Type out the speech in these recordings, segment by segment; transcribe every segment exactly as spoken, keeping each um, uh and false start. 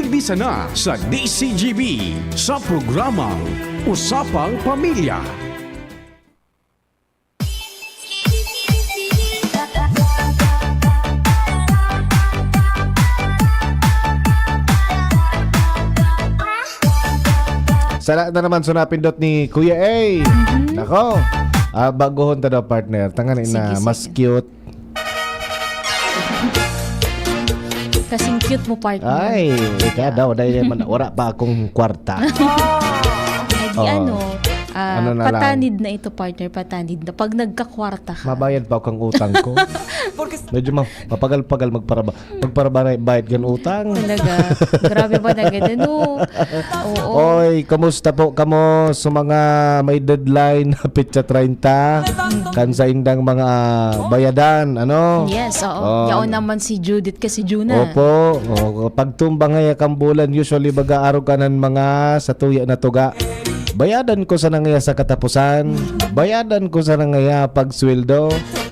Bisa na sa D C G B, sa programang Usapang Pamilya. Sala na naman sa napindot ni Kuya A. Nako, ah, baguhon ta daw, partner. Tangan na, sige, mas sige, cute. Kasing cute mo, partner. Ay, ika daw, dahil man, wala pa akong kwarta. Ay, di Oh. ano, ah, Ano na lang. patanid na ito, partner, patanid na. Pag nagkakwarta ka. Mabayad pa akong utang ko. Medyo ma- mapagal-pagal magparaba- magparabayad kan utang. Talaga. Grabe ba na ganun, no? Oo. Oy, kamusta po kamo sa mga may deadline na petsa treinta? Kan saindang mga bayadan, ano? Yes, oo. Oh. Yaon naman si Judith kasi Juna. Opo. Oh, pagtumba ngaya kan bulan, usually baga arog kanan mga satuya na tuga. Bayadan ko sana ngaya sa katapusan. Bayadan ko sana ngaya pag sweldo.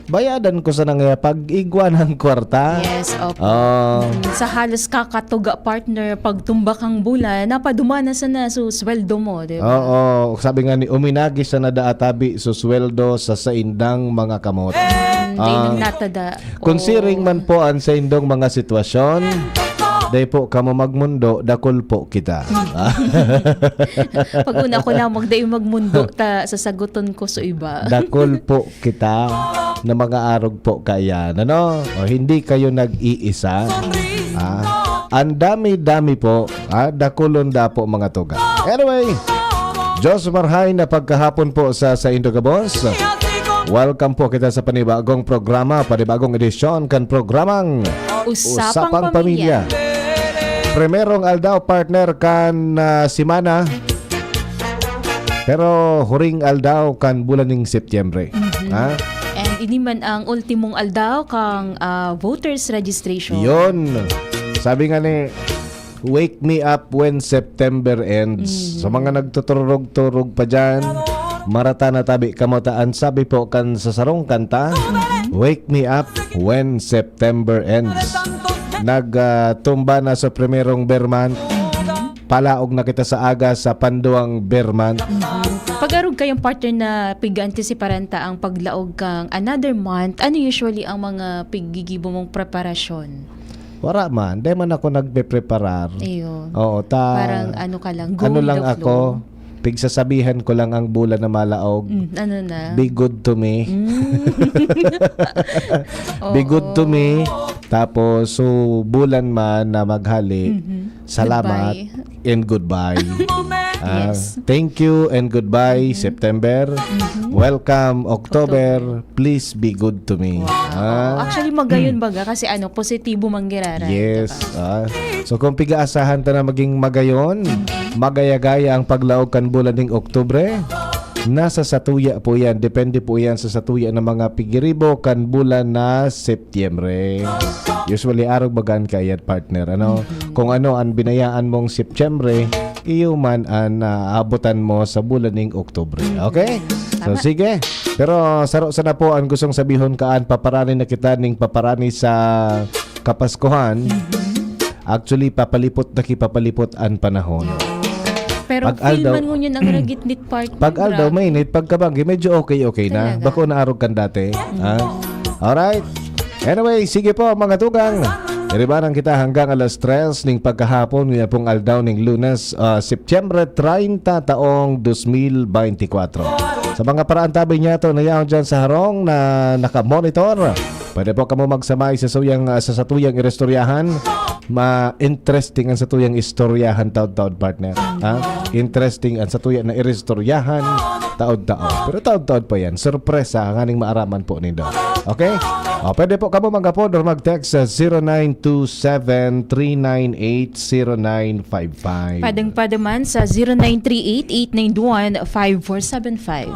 Bayadan ko sana ngaya pag igwa ng kwarta. Yes, opo. Oh. Mm, sa halos kakatuga, partner, pagtumba kang bulan, napadumana sana so sweldo mo, di ba? Oo. Sabi nga ni, uminagi sana da atabi so sweldo sa saindang mga kamot. Mm, ah, natada. Considering man po ang saindong mga sitwasyon, dai po kamo magmundo, dakul po kita. Pag una ko lang, magdai magmundo, ta sasaguton ko sa iba. Dakul po kita na mga arog po kaiyan, ano? O, hindi kayo nag-iisa. Ah, ang dami-dami po, ah, dakulon da po mga tuga. Anyway, Diyos marhay na pagkahapon po sa saindo gabos. Welcome po kita sa panibagong programa, panibagong edisyon kan programang Usapang Pamilya. Primerong aldaw, partner, kan ah, semana. Pero huring aldaw kan bulan ning Setyembre. Ha? And ini man ang ultimong aldaw kang ah, voters registration. Yun. Sabi nga ni, "Wake me up when September ends." Sa mga nagtuturog-turog pa dyan, marata na tabi kamo ta. Ang sabi po kan sa sarong kanta, "Wake me up when September ends." Nag ah, tumba na sa primerong Berman. Palaog na kita sa aga sa panduang Berman. Pag-arog kayong partner na pig-antisiparan ta ang paglaog kang another month, ano usually ang mga piggigibo mong preparasyon? Wara man, di man ako nagpe-preparar. Ayun. Oo, ta Parang ano ka lang, go Ano with lang the ako, flow. Pigsasabihan ko lang ang bulan na malaog. Mm, ano na? Be good to me. Mm. Be good to Oo. me. Tapos, so, bulan man na maghali, Mhm. salamat Goodbye. and goodbye. Ah, Yes. Thank you and goodbye, September. Welcome, October. Please be good to me. Ah. Actually, magayon baga kasi ano, positibo man giraray, yes, di ba? Ah. So kung pigaasahan ta na maging magayon, magayagaya ang paglaog kan bulan ning Oktubre, nasa satuya po yan. Depende po yan sa satuya ng mga pigiribo kan bulan na Setyembre. Usually, arog bagaan kayat, partner. Ano? Mm-hmm. Kung ano ang binayaan mong Setyembre, iyo man ang naabutan mo sa bulan ning Oktubre. Okay? So, sige. Pero saro sana po ang gustong sabihon kaan, paparani na kita ning paparani sa Kapaskuhan. Actually, papalipot na ki papalipot ang panahon. Pero Pag feel aldaw- man ngunyan ang ragitnit, partner. Pag aldaw, grabe. Mainit. Pagkabanggi, medyo okay-okay na. Talaga. Bako na arog kan dati. Ha? Alright. Anyway, sige po, mga tugang. Iribanan kita hanggang alas tres ning pagkahapon, ngayon pong aldaw ning Lunes, ah, Setyembre treinta, taong dos mil beintikwatro. Sa mga paraantabi niya to, na yaon dyan sa harong na nakamonitor, pwede po kamo magsamay sa suyang, ah, sa satuyang iristoryahan. Ma-interesting ang satuyang istoryahan taod-taod, partner. Ha? Interesting ang satuya na iristoryahan taod-taod. Pero taod-taod pa yan. Sorpresa ang aning maaraman po nindo. Okay? O, pwede po kamo mag-apod or mag-text sa zero nine two seven, three nine eight, zero nine five five. Padang-pada man sa zero nine three eight, eight nine one, five four seven five.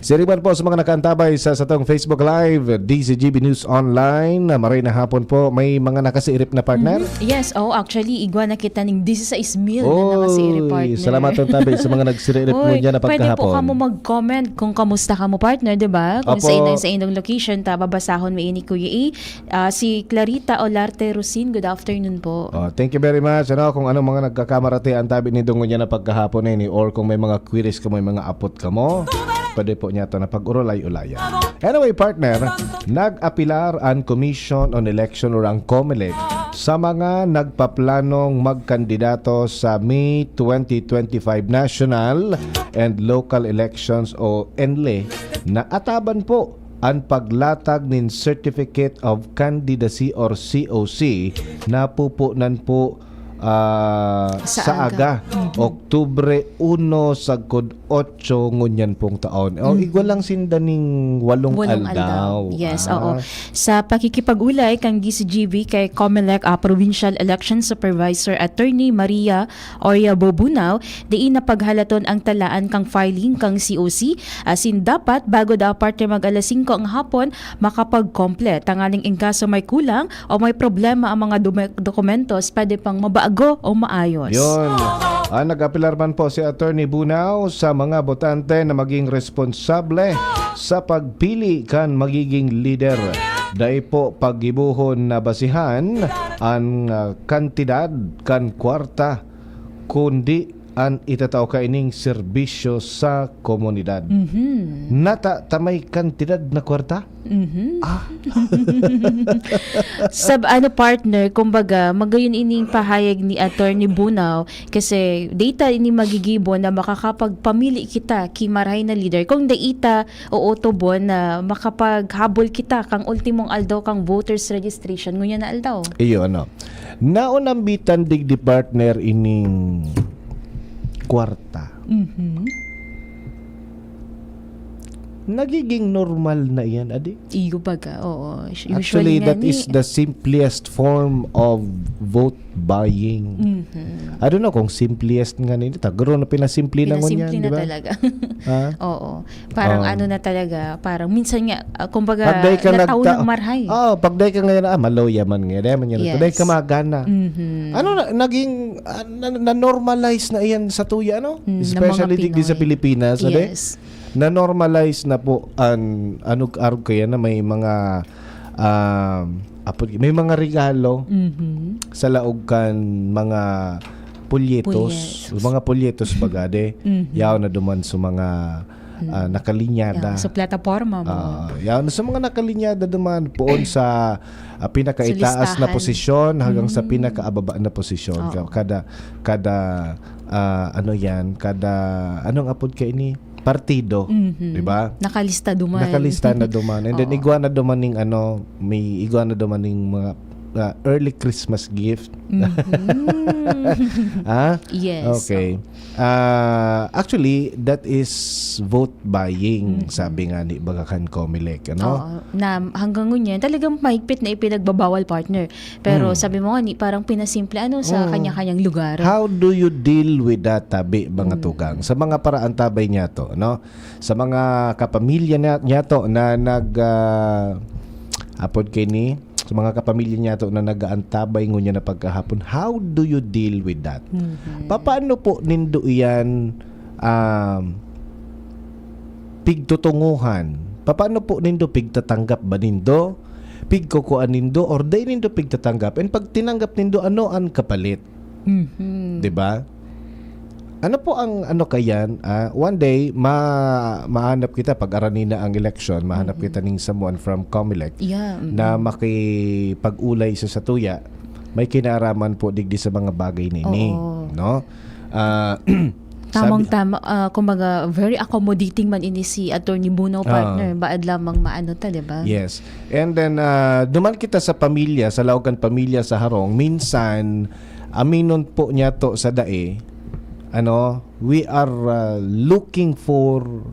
Siriban po sa mga nakaantabay sa satong Facebook Live, D Z G B News Online. Maray na hapon po. May mga nakasiirip na partner? Mhm. Yes, oh, actually, igwa na kita ning diseseis mil na Oy, nakasiirip, partner. Salamat ang tabi sa mga nagsiriirip Oy, ngunyan na pwede po pagkahapon. Kamo mag-comment kung kamusta kamo, partner, di ba? Kung Opo. Sa inang, sa inyong location, ta babasahon mi ini, Kuya E. Ah, si Clarita Olarte Rosin, good afternoon po. Oh, thank you very much. Ano, kung anong mga nagkakamaratean tabi ni Dungo niya na pagkahapon na ini, or kung may mga queries ka, may mga apot ka mo, pwede po niya to na pag-urulay-ulayan. Anyway, partner, nag-apilar ang Commission on Election or ang COMELEC sa mga nagpaplanong magkandidato sa May twenty twenty-five national and local elections o ENLE na ataban po an paglatag nin Certificate of Candidacy or C O C na pupunan po, ah, Sa sa aga. Aga, Mhm. Oktubre uno sagkod otso ngunyan pong taon. O, Mhm. Igwa lang sinda ning walong Walong aldaw. Aldaw. Yes, Ah. Oo. Sa pakikipag-ulay kan D Z G B kay COMELEC, ah, Provincial Election Supervisor Attorney Maria Oria Bobunao, diin na paghalaton ang talaan kang filing kang C O C, asin dapat bago daw partner mag alas singko ang hapon, makapag-complet. Tanganing in kaso may kulang o may problema ang mga dome-, dokumentos, pwede pang mabago o maayos. Yun. Ah, nag-apelar man po si Attorney Bunao sa mga botante na maging responsable sa pagpili kan magiging lider. Dai po paggibohon na basihan an, ah, kantidad kan kwarta, kundi an itatao kaining serbisyo sa komunidad. Mhm. Nata ta may kantidad na kwarta? Mhm. Ah. Sab-, ano, partner, kumbaga, magayon ining pahayag ni Attorney Bunao, kasi data ini magigibo na makakapagpamili kita ki marahay na lider. Kung dai ta, oo, tubon na makapaghabol kita kang ultimong aldaw kang voters registration, ngunyan na aldaw. Iyo, ano. Naon ang bitang digdi, partner, ining kwarta? Mhm. Nagiging normal na iyan, adi? Iyo baga, oo. Usually Actually, nga that ni is the simplest form of vote buying. Mhm. I don't know kung simplest nga nini. Tagro na pinasimple na ngunyan, Pinasimple na di ba? Talaga. Ha? Oo. Parang Um, ano na talaga, parang minsan nga, ah, kumbaga, Pag dai ka nataw nagta-, ng marhay. Oo, pag dai ka ngayon, ah, maloya man ngayon, dai man yan. Yes. Dai ka magana. Mhm. Ano na, naging, ah, na, na-normalize na iyan sa tuya, ano? Mm, ng mga Especially digdi sa Pinoy. Pilipinas, adi? Yes. Na-normalize na po an, ano, arog kaya na may mga, um, apo, may mga regalo Mhm. sa laog kan mga polyetos. Polyetos. Mga polyetos, baga, de. Mhm. Yaon na duman sa mga, Mm. ah, nakalinyada. Ah, sa plataporma mo. Ah, yaon na sa mga nakalinyada duman, poon sa, ah, pinakaitaas Sa na listahan. Posisyon hanggang sa Mm. pinakaababa na posisyon. Oo. Ka-, kada, kada, ah, ano yan, kada, anong apod ka ini? Partido, Mhm. di ba? Nakalista duman. Nakalista na duman. And then, Oo. igwa na duman ning ano, may igwa na duman ning mga, ah, early Christmas gift. Mhm. Ha? Yes, Okay. oo. Ah, actually, that is vote buying, Mhm. sabi nga ni baga kan Comelec, ano? Oo. Na hanggang ngunyan, talagang mahigpit na ipinagbabawal, partner. Pero Hmm. sabi mo nga, ni, parang pinasimple, ano, sa Hmm. kanya-kanyang lugar. How do you deal with that, tabi, mga Hmm. tugang? Sa mga paraan tabay niya to, no? Sa mga kapamilya niya, niya to na nag, ah, apod kay ni, sa mga kapamilya niya to na nag-aantabay ngunyan na pagkahapon, how do you deal with that? Mhm. Papaano po nindo iyan, um, pigtutunguhan? Papaano po nindo pigtatanggap ba nindo? Pigkukuan nindo or dai nindo pigtatanggap? And pag tinanggap nindo, ano an kapalit? Mhm. Di ba? Ano po ang ano kayan? Ah, one day, ma-, mahanap kita pag arani na ang eleksyon, mahanap Mhm. kita ning someone from Comelec Yeah, mhm. na makipag-ulay sa satuya. May kinaraman po digdi sa mga bagay na ini, Oo. no? Ah, Tamang sabi tama, ah, kumbaga, very accommodating man ini si Attorney Bunao, Ah. partner. Baad lamang maano ta, di ba? Yes. And then, ah, duman kita sa pamilya, sa laog kan pamilya sa harong. Minsan, aminon po niya to sa dai, ano, we are, ah, looking for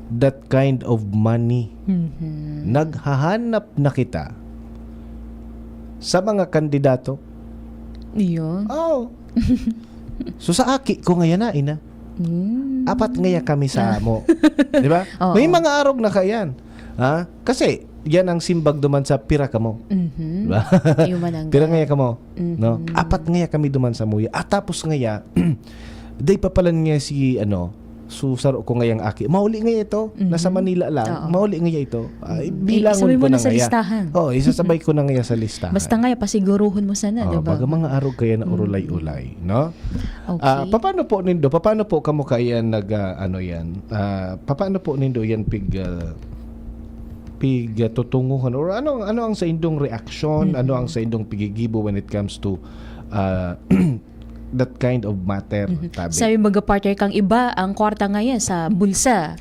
that kind of money. Mhm. Naghahanap na kita sa mga kandidato. Iyo. Oh. So, sa aki ko ngayon na, ina. Mm. Apat ngaya kami sa Ah. amo. Di ba? Oo. May mga arog na kaiyan. Ha? Kasi, yan ang simbag duman sa pira kamo. Mhm. Di ba? Yung manangga. Pira ngaya kamo? Mhm. No? Apat ngaya kami duman sa muya. At tapos ngaya, day papalan nga si, ano, so saro ko ngayang aki. Mauli ngaya ito. Mhm. Nasa Manila lang. Oo. Mauli ngaya ito. Ah, Mhm. bilangon Isabay ko mo na na sa ngaya. listahan. Oh, isasabay ko na ngaya sa listahan. Basta nga, pasiguruhon mo sana, Oh, di ba? Baga mga arog kaya na Mhm. urulay-ulay, no? Okay. Ah, paano po nindo? Paano po kamo kaiyan nag, ah, ano yan? Ah, paano po nindo yan pig, ah, pig, ah, tutunguhan? Or ano, ano ang sa indong reaksyon? Mhm. Ano ang sa indong pigigibo when it comes to, ah, that kind of matter, Mhm. tabi? Sabi, mga partner, kang iba, ang kwarta ngaya sa bulsa.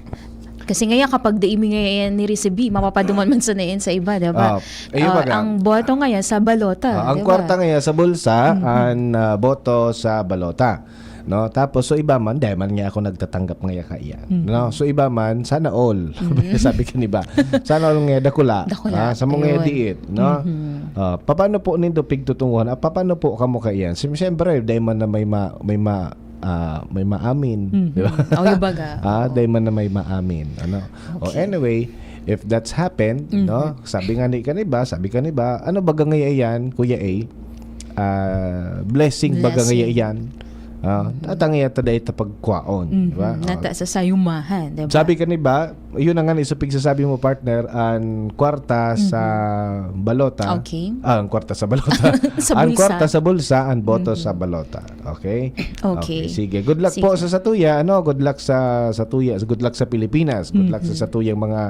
Kasi ngaya, kapag dai mi ngaya ni-receive, mapapaduman man sana yan sa iba, di ba? Ah, ayun Ah, baga. Ang boto ngaya sa balota, Ah, ang di ba? kwarta ngaya sa bulsa, Mhm. ang, ah, boto sa balota. No? Tapos, so iba man, dahil man nga ako nagtatanggap ngaya kaiyan. Mhm. No? So iba man, sana all. Mhm. Sabi ka ni ba? Sana all nga dakula. Dakula. Ah, sa mga Ayun. diit, no? Mhm. Ah, paano po nindo pigtutunguhan? Ah, paano po kamo kaiyan? Sim-, siyempre, dahil man na may ma-, may ma-, ah, may maamin, Mhm. di ba? Oh, yung baga. Ah, Oo. dahil man na may maamin, ano? O, Okay. anyway, if that's happened, Mhm. no? Sabi nga ni kaniba, sabi kaniba, ano baga ngaya yan, Kuya A? Ah, blessing baga Blessing. ngaya yan. Ah, Mhm. at ang iyata dahil tapagkwaon, Mhm. di ba? Ah. Nata sa sayumahan, di ba? Sabi kaniba, yun na nga ni sa pigsasabi mo, partner, ang kwarta sa balota. Okay. Ah, ang kwarta sa balota. Sa Ang bulsa. kwarta sa bulsa, ang boto Mhm. sa balota. Okay? Okay. Sige. Good luck Sige. po sa satuya, ano? Good luck sa satuya. Good luck sa Pilipinas. Good luck sa Mhm. satuyang mga,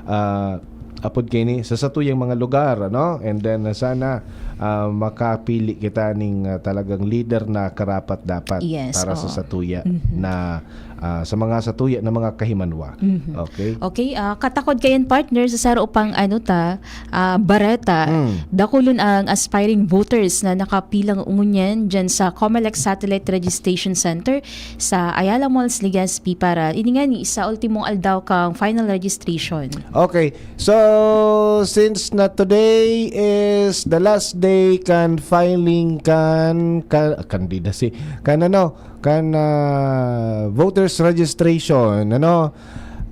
ah, apod kini, sa satuyang mga lugar, ano? And then, ah, sana, ah, makapili kita ning, ah, talagang leader na karapat-dapat Yes, para sa oo. satuya Mhm. na, ah, sa mga satuya na mga kahimanwa. Mhm. Okay? Okay, ah, katakod kayan, partner, sa saro pang, ano ta, ah, bareta, Hmm. dakulon ang aspiring voters na nakapilang ngunyan dyan sa Comelec Satellite Registration Center sa Ayala Malls, Legazpi para ini nga ni sa ultimong aldaw kang final registration. Okay. So, since na today is the last day kan filing kan, kan candidacy, kan ano, kan, ah, voters registration, ano?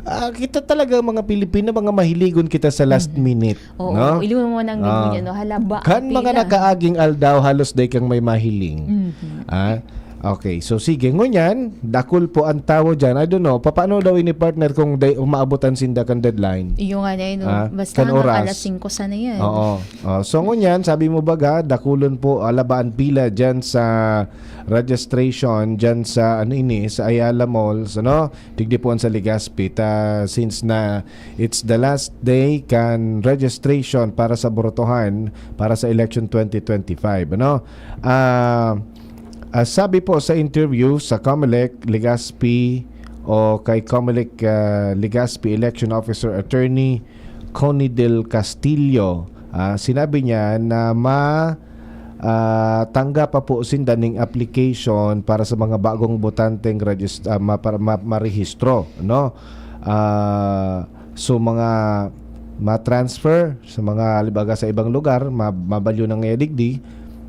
Ah, kita talaga, mga Pilipino, mga mahiligon kita sa last Mhm. minute, Oo, no? Iliwan mo nang Ah. ano, halaba. Kan mga nakaaging aldaw, halos day kang may mahiling. Mhm. Ah, okay. So, sige. Ngunyan, dakul po ang tawo dyan. I don't know, paano daw ini, partner, kung day, umaabotan sinda kan deadline? Iyo nga na yun, no? Ah, Basta kan hanggang oras. alas singko sana yan. Oo. Oh, so, ngunyan, sabi mo baga, dakulon po, alaba ang pila dyan sa registration, dyan sa, ano ini, sa Ayala Malls, ano? Digdi po sa Legazpi. Ta, since na it's the last day kan registration para sa botohan para sa election twenty twenty-five, ano? Ah, ah, sabi po sa interview sa Comelec Legazpi o kay Comelec, ah, Legazpi Election Officer Attorney Connie Del Castillo, ah, sinabi niya na ma-, ah, tanggap pa po sinda ning application para sa mga bagong botanteng regist-, ah, ma-, para ma-, marehistro, no? Ah, so, mga ma-transfer sa mga, halimbawa, sa ibang lugar, ma-, mabalyo na ngaya digdi,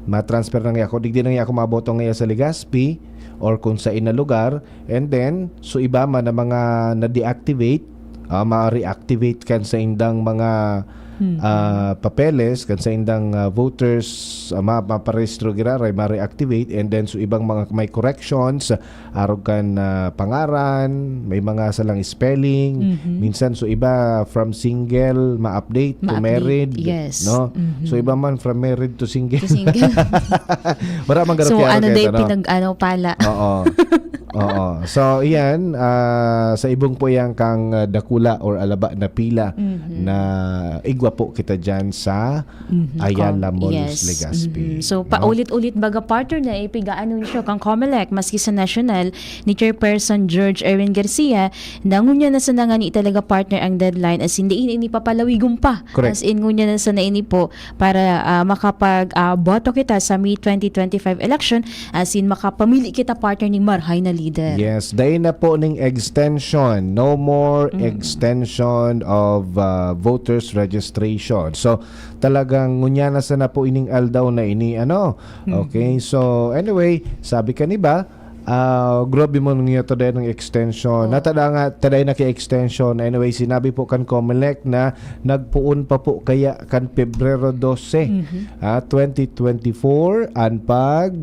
ma-transfer na ngaya ako, digdi na ngaya ako maboto ngaya sa Legazpi or kung sa ina lugar, and then, so, iba man na mga na-deactivate, ah, ma-reactivate kan sa indang mga, Mhm. ah, papeles, kan sa indang, ah, voters, ah, ma-, maparehistro giraray, ma-reactivate, and then, so, ibang mga may corrections, arog kan, ah, pangaran, may mga salang spelling. Mhm. Minsan, so iba from single, ma-update to Ma-update, married, yes. no? Mhm. So iba man from married to single. To single. Wala man So, garo-garo ano kaya day ito, no? pinag-ano pala? Oo. Oo. So, iyan, ah, sa ibong po yan kang, ah, dakula or alaba na pila Mhm. na igwa po kita dyan sa Mhm. Ayala Com-, Malls, yes. Legazpi, Mhm. So, no? paulit-ulit baga, partner, na ipig-aanunsyo kang Comelec, maski sa nasyonal, ni Chairperson George Erwin Garcia, na ngunyan na sana ngani talaga, partner, ang deadline, as in, diin ini papalawigom pa. Correct. As in, ngunyan na sana ini po para, ah, makapag, ah, boto kita sa May twenty twenty-five election, as in, makapamili kita, partner, ning marahay na leader. Yes, dai na po ning extension. No more Mm. extension of, uh, voters registration. So, talagang ngunyan na sana po ining aldaw na ini, ano? Mm. Okay, so anyway, sabi ka ni ba, Ah, grabe man niya, taday ng extension. Oh. Natada nga, taday na kay extension. Anyway, sinabi po kan Comelec na nagpoon pa po kaya kan Pebrero dose, Mhm. ah, twenty twenty-four, an pag,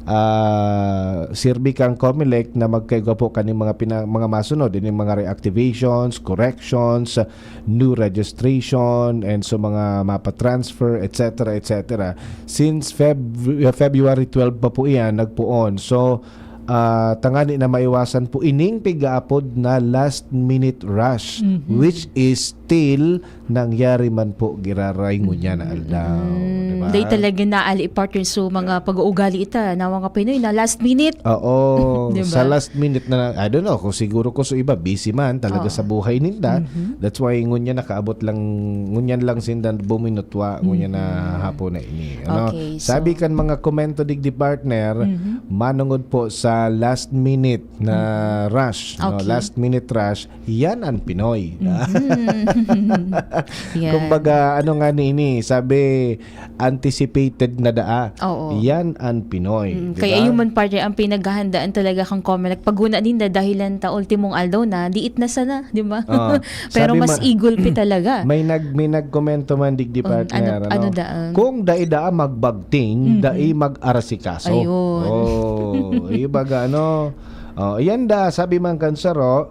ah, sirbi kang Comelec na magkaigwa po kaning mga pina-, mga masunod, ining mga reactivations, corrections, new registration, and so mga mapa-transfer, et cetera, et cetera. Since Feb-, February twelve pa po iyan, nagpoon. So, ah, tangani na maiwasan po ining pigaapod na last minute rush, Mhm. which is still nangyari man po giraray ngunyan na aldaw, Mm. di ba? Dahil talaga naali, partner, so mga pag-uugali ita, na mga Pinoy na last minute. Oo, Di ba? sa last minute na, I don't know, kung siguro ko sa iba, busy man talaga Oo. sa buhay ninda. Mhm. That's why ngunyan nakaabot lang, ngunyan lang sinda buminutwa, ngunyan na Mhm. hapon na ini. Ano? Okay, so Sabi kan mga komento digdi, partner, Mhm. manungod po sa last minute na Mhm. rush, no? Okay. Last minute rush, yan ang Pinoy. Mhm. Yan. Kumbaga, ano nga ni ini, sabi, anticipated na daa. Oo. Yan ang Pinoy, Mm, di kaya ba? yun man, partner, ang pinaghahandaan talaga kang Comelec. Pag huna ninda, dahilan ta, ultimong aldaw na, diit na sana, di ba? Oo. Pero Sabi mas ma-, igulpi talaga. may nag-, may nagkomento man digdi, Um, partner, ano, ano? ano daan? Kung dai daa magbagting, Mhm. dai mag-arasikaso. Ayun. Oh, ibaga, ano? Oh, yan da, sabi man kan saro,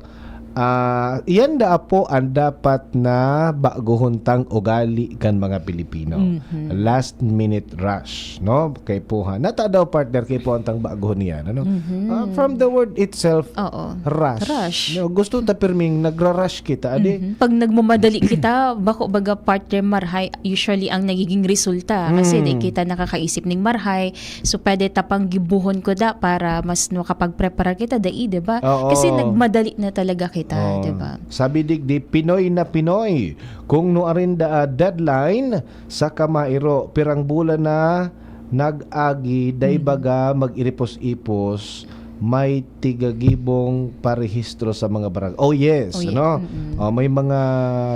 ah, yan da po ang dapat na baguhon tang ugali kan mga Pilipino. Mhm. Last minute rush, no? Kaipuhan. Nata daw, partner, kaipuhan tang baguhon yan, ano? Mhm. Ah, from the word itself, Oo. rush. Rush. No, gusto ta pirming nagra-rush kita, adi? Mhm. Pag nagmamadali kita, bako baga, partner, marhay, usually ang nagiging resulta. Kasi Mm. di kita nakakaisip ning marhay. So, pwede ta pang gibohon ko da para mas makapag-prepare kita, dai, di ba? Oo. Kasi nagmadali na talaga kita, Oo. di ba? Sabi digdi, Pinoy na Pinoy. Kung nuarin da, ah, deadline, saka mairo, pirang bulan na nag-agi, dai Mm. baga mag-iripos-ipos, may tigagibong parehistro sa mga barang-, oh, yes, Oh, yeah. ano? Mm-mm. Oh, may mga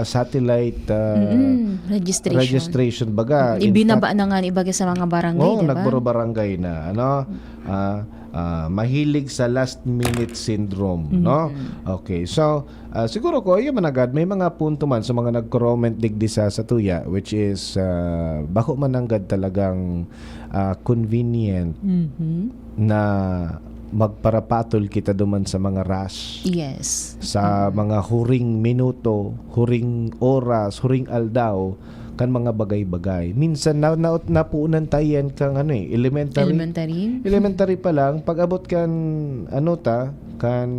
satellite, ah, Mm-mm. Registration. registration baga. Mm, In ibinaba fact, na nga ni baga sa mga barangay, oh, di ba? nagbabarangay na, ano? Mm. Ah, ah, mahilig sa last minute syndrome, no? Mm-mm. Okay, so, ah, siguro ko, ayun man agad, may mga punto man sa mga nagko-comment digdi sa, sa tuya, which is, ah, bako man nanggad talagang, ah, convenient Mhm. na magparapatol kita duman sa mga rush. Yes. Sa Mm. mga huring minuto, huring oras, huring aldaw, kan mga bagay-bagay. Minsan na, na, napuunan ta yan kang ano eh, elementary. Elementary? Elementary pa lang, pag-abot kan, ano ta, kan,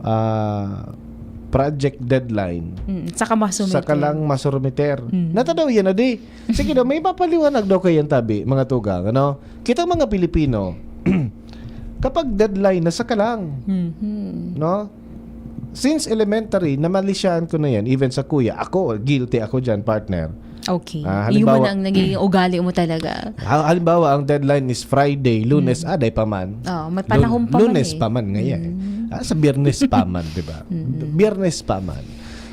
ah, project deadline. Mm, saka masumiter. Saka lang masumiter. Mm. Nata daw yan, adi. Sige daw, may papaliwanag daw kayan tabi, mga tugang, ano? Kitang mga Pilipino, kapag deadline na, saka lang. Mhm. No? Since elementary, namalisyahan ko na yan, even sa kuya. Ako, guilty ako dyan, partner. Okay. Ah, Iyo man halimbawa ang nagiging ugali mo talaga. Ha-, halimbawa, ang deadline is Friday, Lunes, Mm. ah, dai pa man. Oh, may Lun-, panahon pa man Lunes eh. pa man ngayon eh. Mm. Ah, sa Biyernes pa man, di ba? Mm-mm. Biyernes pa man.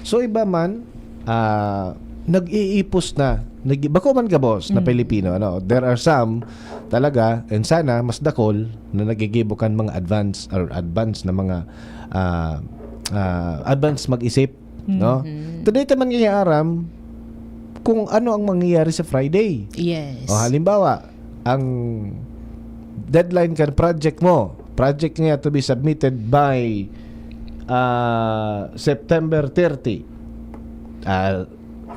So, iba man, ah, nag-iipos na. Nag-, bako man gabos na Mm. Pilipino, ano? There are some talaga, and sana, mas dakol na nagigibo kan mga advance or advance na mga, ah, ah, advance mag-isip, no? Mhm. Today ta man kaya aram kung ano ang mangyayari sa Friday. Yes. O, halimbawa, ang deadline kan project mo, project niya to be submitted by, ah, September thirty. Ah,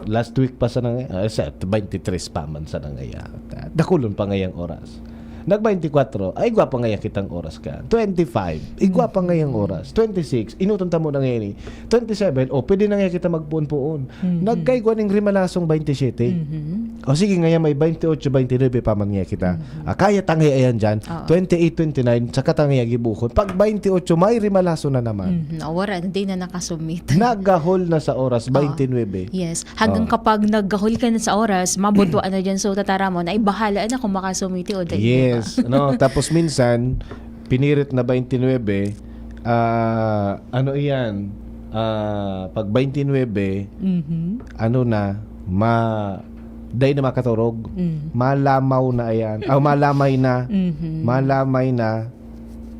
last week pa sana nga, ah, sa twenty-three pa man sana nga ya. Dakulon pa ngayang oras. Nag twenty-four, ay, igwa pa ngaya kitang oras ka. Twenty-five, igwa pa ngayang Mm. oras. Twenty-six, inutan ta mo na ngayon eh. Twenty-seven, o, pwede na ngaya kita magpuon-puon. Mhm. Nagkaigwa ning rimalasong twenty-seven. Mhm. O sige, ngaya may twenty-eight, twenty-nine pa man ngaya kita. Mhm. Ah, kaya ta ngaya yan dyan. Oo. Twenty-eight, twenty-nine, saka ta ngaya gibuhon. Pag twenty-eight, may rimalaso na naman. Mhm. O, wala, hindi na nakasubmit. Nagahol na sa oras, Oo. twenty-nine. Yes. Hanggang Oo. kapag naghahol ka na sa oras, mabutwa na dyan. So, tatara mo na, "Ay, bahala na kung makasumiti o dahil." Yes. Ano, tapos minsan, pinirit na twenty-nine, ah, ano iyan? Ah, pag twenty-nine, Mhm. ano na, ma-, dai na makaturog. Mm. Malamaw na iyan. Ah, malamay na. Mhm. Malamay na.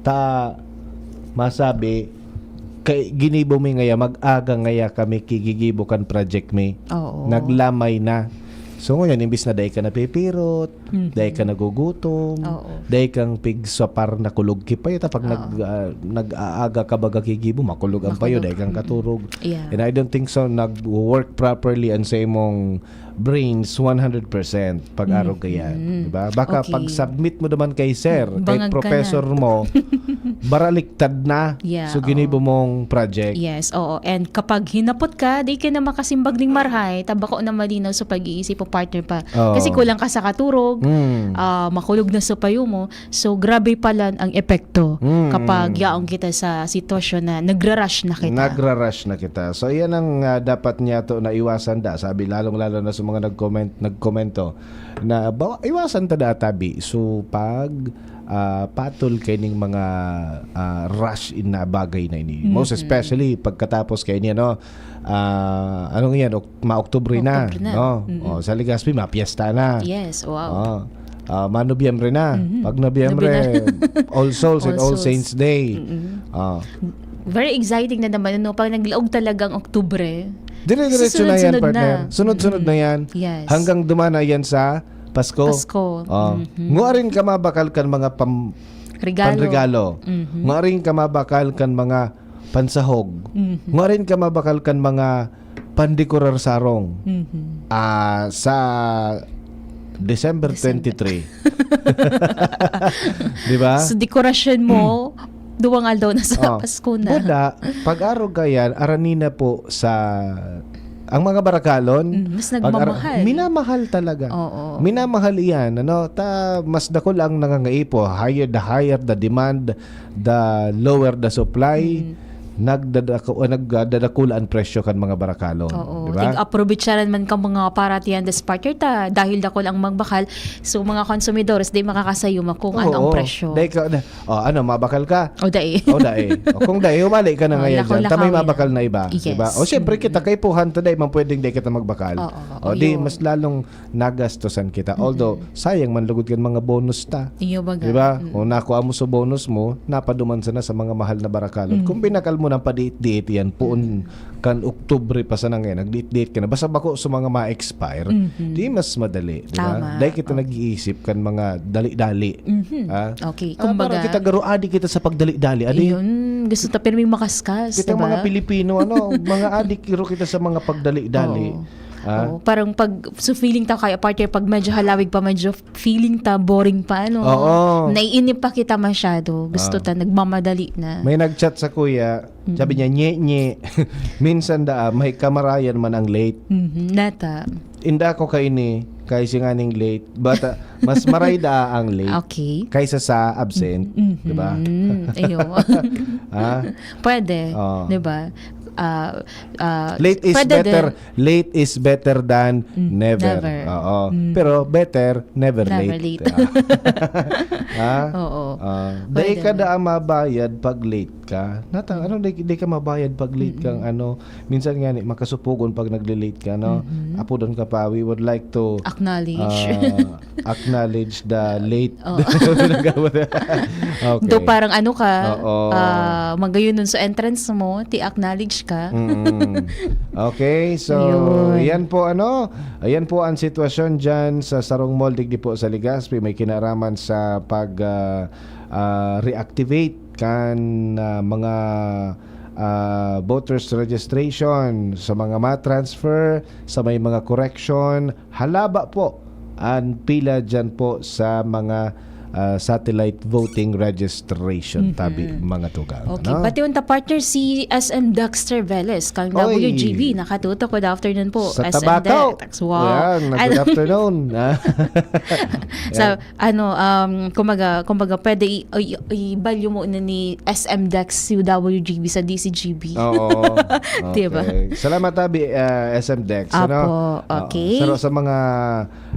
ta masabi, kay ginibo mi ngaya, mag-aga ngaya kami ki gigibo kan project mi. Oo. Naglamay na. So, ngunyan, imbis na dai ka napipirot, Mhm. dai ka nagugutom, Oo. dai kang pigsapar na kulog ki payo, ta pag Oo. nag-, ah, nag-aaga ka baga ki gibo, makulog ang payo, Makulog. dai kang Mm-mm. katurog. Yeah. And I don't think so, nag-work properly an sa imong brains one hundred percent pag-arog Mm, kaiyan, mm. di ba? Baka Okay. pag-submit mo naman kay sir, kay Bangag ka na. professor mo, baraliktad na. Yeah, So, ginibo oo. mong project. Yes, oo. And kapag hinapot ka, di ka na makasimbag ning marhay, ta bako na malinaw sa pag-iisip o partner pa. Oo. Kasi kulang ka sa katurog, Mm. ah, makulog na sa payo mo. So, grabe pala ang epekto Mm. kapag yaon kita sa sitwasyon na nagra-rush na kita. Nagra-rush na kita. So, yan ang, ah, dapat niya to na iwasan da. Sabi, lalong-lalo na sa mga nag-comment, nagkomento na bawa, iwasan ta da tabi. So, pag, ah, patol kay ning mga, ah, rush in na bagay na ini. Most Mhm. especially pagkatapos kay niya, no? Ah, anong yan? Ok-, ma-Oktubre na, Oktubre na. no? Mm-mm. Oh, sa Legazpi, mapiesta na. Yes, wow. Oh. Ah, ma-Nobyembre na. Mhm. Pag Nobyembre, Nobyembre. All Souls and All All Souls. Saints Day. Mm-mm. Ah. Very exciting na naman, ano, pag naglaog talagang Oktubre. Dire-diretso na yan, Susunod-sunod partner. na. Sunod-sunod Mm-mm. na yan. Yes. Hanggang duman na yan sa Pasko. Pasko. Oh. Mhm. Ngua rin ka mabakal kan mga pam-, Regalo. panregalo. Mhm. Ngua rin ka mabakal kan mga pansahog. Mhm. Ngua rin ka mabakal kan mga pandekorar sarong. Mhm. Ah, sa December December. twenty-three. Di ba? So, dekorasyon mo, duwang aldaw na sa Oh, Pasko na. Buda, pag-arog ka yan, arani na po sa, ang mga barakalon, Mm, mas pag-ar-, nagmamahal. minamahal talaga. Oo. Minamahal iyan, ano? Ta, mas dakul ang nangangaipo. Higher, the higher the demand, the lower the supply. Mm. Nagdadako-, nagdadakula ang presyo kan mga barakalon, Oo. di ba? Tig-aprovechan man ka mga paratihan das partner ta, dahil dakul ang magbakal. So, mga konsumidores, di makakasayuma kung ano ang Oo. presyo. Dai ka, da-, oh, ano, mabakal ka? O, dai. O, dai. O, kung dai, umali ka na Oh, ngayon dyan. Ta may lakaw-lakaw mabakal yan. na iba, di ba? Yes. O, siyempre, Mm. kita kaipuhan ta, dai man pwedeng dai kita magbakal. Oo, oo. O, di, Ayun. mas lalong nagastosan kita. Mm-mm. Although, sayang man lugod kan mga bonus ta. Iyo baga. Di ba? Mm. Kung nakuha mo sa bonus mo, napaduman sana sa mga mahal na barakalon. Mm. Kung binakal mo ng padiit-diit yan, poon Mm. kan Oktubre pa sana ngayon, nagdiit-diit ka na. Basta bako sa mga ma-expire, Mhm. di mas madali, di ba? Tama. Dahil kita Oh. nag-iisip kan mga dali-dali. Mhm. Ah? Okay, Ah, kumbaga, parang kita garo, adik kita sa pagdali-dali. Adi? Yun, gusto ta pirming makaskas, Kita di ba? mga Pilipino, ano, mga adik garo kita sa mga pagdali-dali. Oo. Ah? Oo, parang pag, so feeling ta kaya, partner, pag medyo halawig pa, medyo feeling ta boring pa, ano? Oo. Naiinip pa kita masyado. Gusto Ah. ta, nagmamadali na. May nag-chat sa kuya, sabi Mm. niya, "Nye, nye." Minsan daa, may kamarayan man ang late. Mhm, nata. Inda ko kaini, kay singaning late. But, ah, mas maray daa ang late Okay. kaysa sa absent, Mhm. di ba? Ayo. Ah? Pwede, Oo. di ba? Ah, ah, Late is pwede better. din. Late is better than Mm, never. never. Oo. Mm. Pero better, never Never late. late. Ah. Ha? Oo. Ah, Pwede dai ka na. daa mabayad pag late ka. Nata-, Mm. ano, dai, dai ka mabayad pag late Mm-mm. kang ano. Minsan nga ni, makasupugon pag nagle-late ka, no? Mm-hmm. Apodon ka pa, we would like to Acknowledge. ah, acknowledge the late. Oo. Okay. Though parang ano ka, Oo. ah, magayon nun sa entrance mo, ti-acknowledge ka. Mm. Okay, so, Yun. yan po, ano, ayan po ang sitwasyon dyan sa sarong mall, digdi po sa Legazpi, may kinaraman sa pag, ah, ah, reactivate kan, ah, mga, ah, voters registration, sa mga ma-transfer, sa may mga correction, halaba po ang pila dyan po sa mga, ah, satellite voting registration, Mhm. tabi, mga tugang, Okay, ano? pati unta partner si S M Dexter Velez, kang Oy. W G B, nakatutok. Good afternoon po, Sa S M Tabaco. Dex. Wow. Ayan, na good Ano? afternoon. Ah. Sa, Ayan. ano, um, kumbaga, kumbaga, pwede i-, i-, ibalyo mo na ni S M Dex si W G B sa D C G B. Oo. Diba? Okay. Salamat, Abi, ah, S M Dex, ano? Apo, Oo. okay. Sa, sa mga,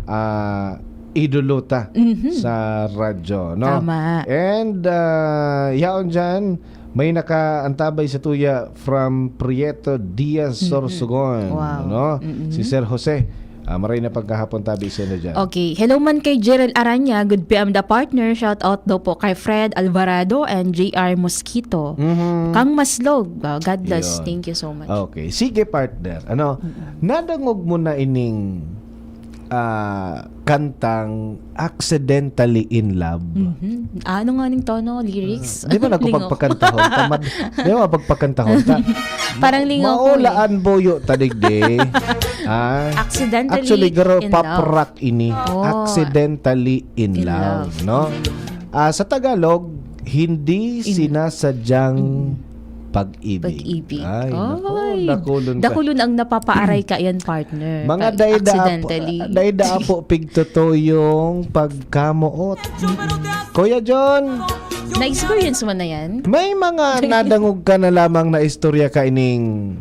ah, idolo ta Mhm. sa radyo, no? Tama. And, ah, yaon dyan, may nakaantabay sa tuya from Prieto Diaz Mm-mm. Sorsogon, Wow. no? Mm-mm. Si Sir Jose. Ah, maray na pagkahapon tabi siya na dyan. Okay. Hello man kay Jerel Aranya. Good P M the partner. Shout out daw po kay Fred Alvarado and J R Mosquito. Mhm. Kang Maslog. Ah, God bless. Yun. Thank you so much. Okay. Sige, partner. Ano, nadangog mo na ining ah, kantang Accidentally in Love? Mhm. Ano nga ning tono, lyrics? Di ba na ako Lingaw. Pagpakantahon? Tamad. Di ba pagpakantahon? Ta? Parang lingaw ko eh. Maulaan boyo tadig di. Ah, Accidentally actually, garo, in pop love. Rock ini. Oh. Accidentally in, In love, love. no? Ah, sa Tagalog, hindi In- sinasadyang pag-ibig. Pag-ibig. Ay, naku, Ay, dakulon ka. dakulon ang napapaaraya yan, partner. Mga Pag dayda apo, accidentally. dayda apo pigtutuyong pagkamoot. Kuya John, Na-experience mo na yan? may mga nadangog ka na lamang na istorya kaining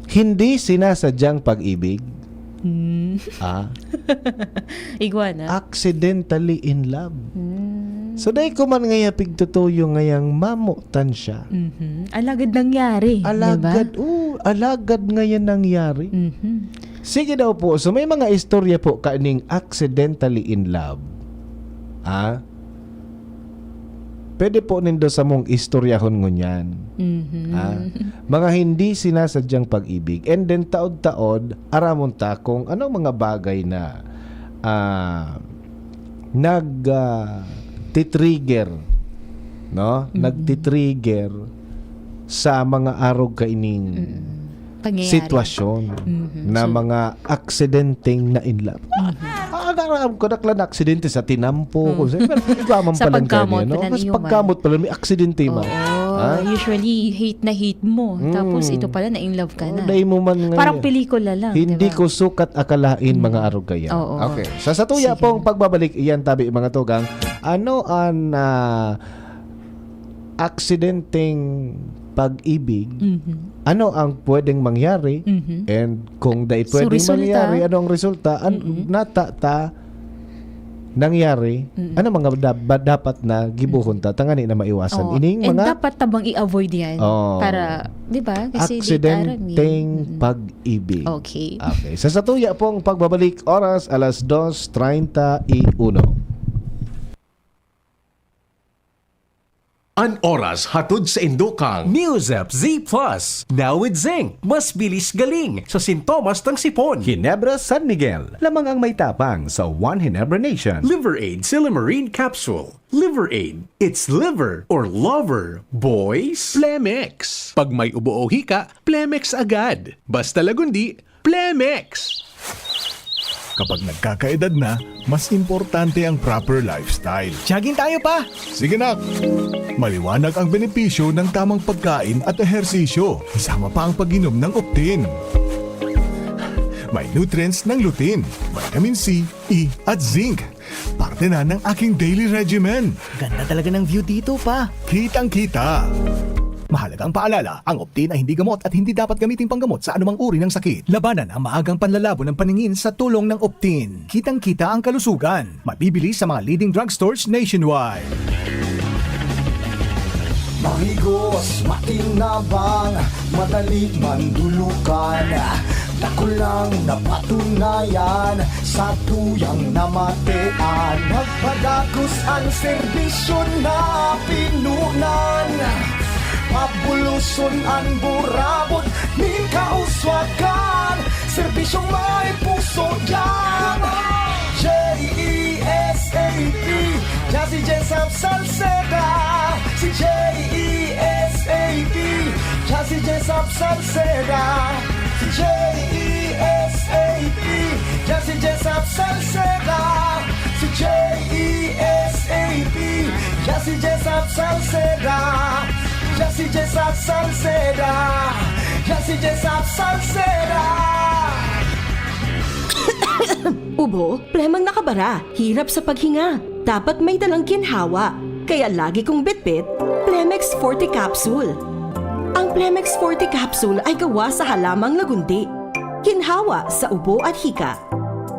hindi sinasadyang pag-ibig? Hmm. Ah, Iguana? Accidentally in love. Hmm. So, dai ko man ngaya pigtutuyo ngayang mamotan siya. Mhm. Alagad nangyari, di ba? Alagad, oh, alagad ngayon nangyari. Mhm. Sige daw po. So, may mga istorya po kaining accidentally in love. Ha? Pwede po nindo sa mong istoryahon ngunyan. Mhm. Ha? Mga hindi sinasadyang pag-ibig. And then, taod-taod, aramon ta kung anong mga bagay na ah, nag ah, titrigger, no? Mhm. Nagtitrigger sa mga arog kaining Mm. Pangyayari. sitwasyon Mhm. na So, mga aksidenteng na in love. Ah, nararam ko, dakla na aksidente sa tinampo ko. Mm. Pero ikaw man Sa pala pagkamot ganyan, no? pala Mas niyo man. Pagkamot pala, may aksidente man. Oo, Ha? usually hate na hate mo. Mm. Tapos ito pala, na in love ka na. Oh, dahil mo man ngayon. Parang pelikula lang, Hindi di ba? Ko sukat akalain, Mm. mga arog kaya. Oo. Okay. Sa satuya Sige. Pong pagbabalik, iyan tabi, mga tugang, ano ang ah, aksidenteng pag-ibig? Mhm. Ano ang pwedeng mangyari? Mhm. And kung dai So, pwedeng resulta? Mangyari, ano ang resulta? An- Mm-mm. Nata ta nangyari? Mm-mm. Ano mga da- ba- dapat na gibuhon ta tangani na maiwasan? Oo. Ining And mga dapat tabang i-avoid yan. Oo. Para, di ba? Kasi di aksidenteng taram eh. Mm-mm. Pag-ibig. Okay. Okay. Sa satuya pong pagbabalik, oras alas dos treinta y uno. An oras hatod sa indokang News App Z Plus. Now with zinc. Mas bilis galing sa sintomas ng sipon. Ginebra San Miguel. Lamang ang may tapang sa One Ginebra Nation. Liver Aid Silymarin Capsule. Liver Aid. It's liver or lover, boys. Plemex. Pag may ubo o hika, Plemex agad. Basta lagundi, Plemex. Kapag nagkakaedad na, mas importante ang proper lifestyle. Jogging tayo, pa! Sige, nak! Maliwanag ang benepisyo ng tamang pagkain at ehersisyo, kasama pa ang pag-inom ng Optin. May nutrients ng lutein, vitamin C, E, at zinc. Parte na ng aking daily regimen. Ganda talaga ng view dito, pa. Kitang-kita. Mahalagang paalala, ang Optin ay hindi gamot at hindi dapat gamiting panggamot sa anumang uri ng sakit. Labanan ang maagang panlalabo ng paningin sa tulong ng Optin. Kitang-kita ang kalusugan. Mabibili sa mga leading drugstores nationwide. Mahigos, makinabang, madali mandulukan. Dakulang napatunayan sa tuyang namatean. Nagpadagos ang serbisyo na pinunan. Pabuloson an burabod nin kauswagan. Serbisyong may puso diyan. J E S A P, Jazzy Jessup Salceda. Si J E S A P, Jazzy Jessup Salceda. Si J E S A P, Jazzy Jessup Salceda. Si J E S A P, Jazzy Jessup Salceda. Jazzy Jessup Salceda. Jazzy Jessup Salceda. Ubo, plemang nakabara, hirap sa paghinga. Dapat may dalang ginhawa. Kaya lagi kong bitbit, Plemex Forte Capsule. Ang Plemex Forte Capsule ay gawa sa halamang lagundi. Ginhawa sa ubo at hika.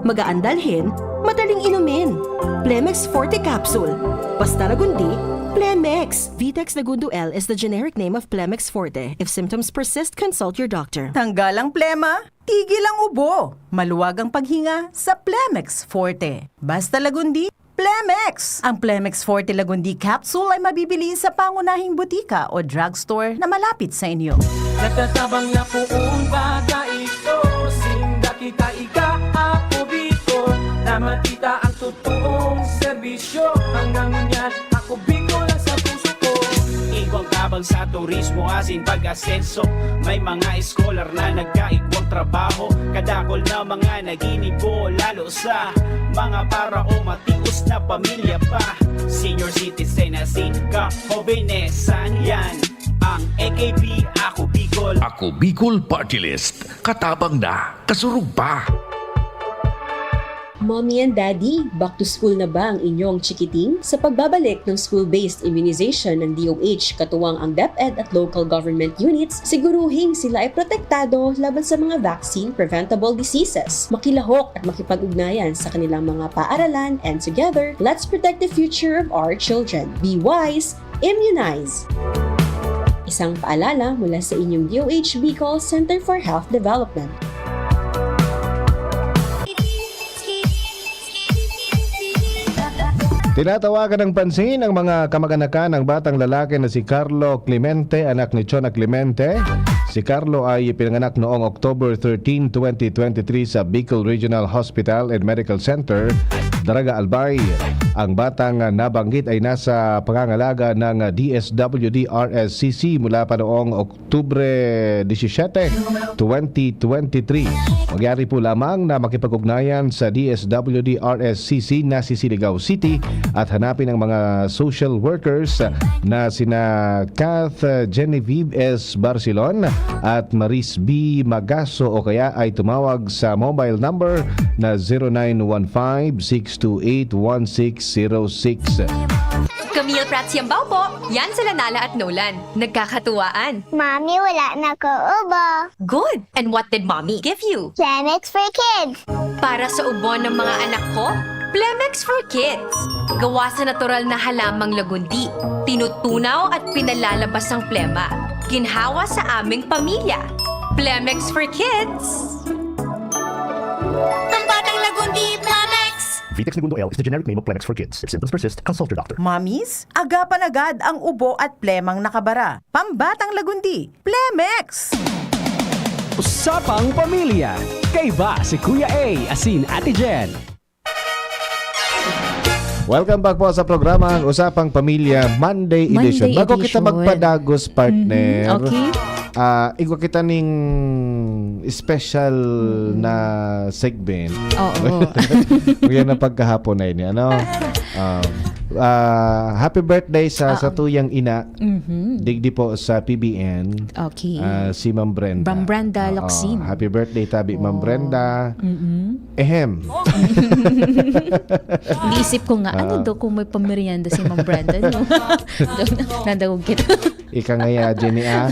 Magaan dalhin, madaling inumin. Plemex Forte Capsule. Basta lagundi, Plemex. Vitex Lagundo L is the generic name of Plemex Forte. If symptoms persist, consult your doctor. Tanggal ang plema, Tigil ang ubo, maluwag ang paghinga sa Plemex Forte. Basta Lagundi, Plemex! Ang Plemex Forte Lagundi Capsule ay mabibili sa pangunahing butika o drugstore na malapit sa inyo. Nagtatabang na poon baga ito, sinda kita ika, ako Bicol, na makita ang totoong serbisyo. Hanggang ngunyan, ako Bicol ang sa puso ko. Igwang tabang sa turismo asin pag-asenso. May mga scholar na nagkaigwang trabaho. Kadakol na mga naginibo, lalo sa mga para o matios na pamilya pa. Senior citizen asin kahobenesan, yan ang A K P, Ako Bicol. Ako Bicol Party List. Katabang na, kasurog pa. Mommy and Daddy, back to school na ba ang inyong chikiting? Sa pagbabalik ng school-based immunization ng D O H, katuwang ang DepEd at local government units, siguruhing sila ay protektado laban sa mga vaccine-preventable diseases. Makilahok at makipag-ugnayan sa kanilang mga paaralan, and together, let's protect the future of our children. Be wise, immunize! Isang paalala mula sa inyong D O H Bicol Center for Health Development. Tinatawagan ng pansin ang mga kamag-anakan ng batang lalaki na si Carlo Clemente, anak ni Chona Clemente. Si Carlo ay pinanganak noong October thirteen, twenty twenty-three sa Bicol Regional Hospital and Medical Center, Daraga, Albay. Ang batang nabanggit ay nasa pangangalaga ng D S W D R S C C mula pa noong Oktubre disisiyete, twenty twenty-three. Mangyari po lamang na makipag-ugnayan sa D S W D R S C C na si Siligao City at hanapin ang mga social workers na sina Kath Genevieve S. Barcelon at Maris B. Magaso, o kaya ay tumawag sa mobile number na zero nine one five, six two eight, one six zero six. Camille Prats Yambao po. Yan sila Nala at Nolan. Nagkakatuwaan. Mami, wala na ko ubo. Good! And what did Mommy give you? Plemex for Kids. Para sa ubo ng mga anak ko, Plemex for Kids. Gawa sa natural na halamang lagundi. Tinutunaw at pinalalabas ang plema. Ginhawa sa aming pamilya. Plemex for Kids. Pambatang Lagundi, Plemex! Vitex Negundo L is the generic name of Plemex for Kids. If symptoms persist, consult your doctor. Mommies, agapan agad ang ubo at plemang nakabara. Pambatang Lagundi, Plemex! Usapang Pamilya. Kaiba si Kuya A asin Ate Jen. Welcome back po sa programa Usapang Pamilya Monday Monday Edition. Bago kita edition. Magpadagos, partner, Mhm, okay. ah, igwa kita ning special Mm. na segment. Oo. Kuya na pagkahapon na ini, ano? Um, ah, happy birthday sa, Oo. sa tuyang ina. Mhm. Digdi po sa P B N. Okay. Ah, si Ma'am Brenda. Ma'am Brenda Oo. Locsin. Happy birthday, tabi, Ma'am Oh. Brenda. Mm-mm. Ehem. Iniisip ko nga, ano Ah. daw kung may pamerienda si Ma'am Brenda, no? Nadagog kita. Ika nga ya, Jenny, ah.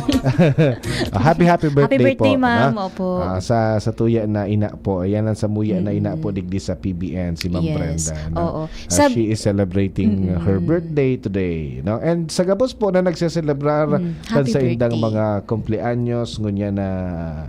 Ah, happy, happy Happy birthday birthday, po, ma'am. no? Opo. Ah, sa, sa tuya na ina po, ayan ang samuya na ina po, Mm-mm. digdi sa P B N, si Ma'am Yes. Brenda, no? Oo. Ah, Sab- she is celebrating Mm-mm. her birthday today, no? And sa gabos po na nagseselebrar Mm, kan happy sa indang birthday. mga kumpleanyos, ngunya na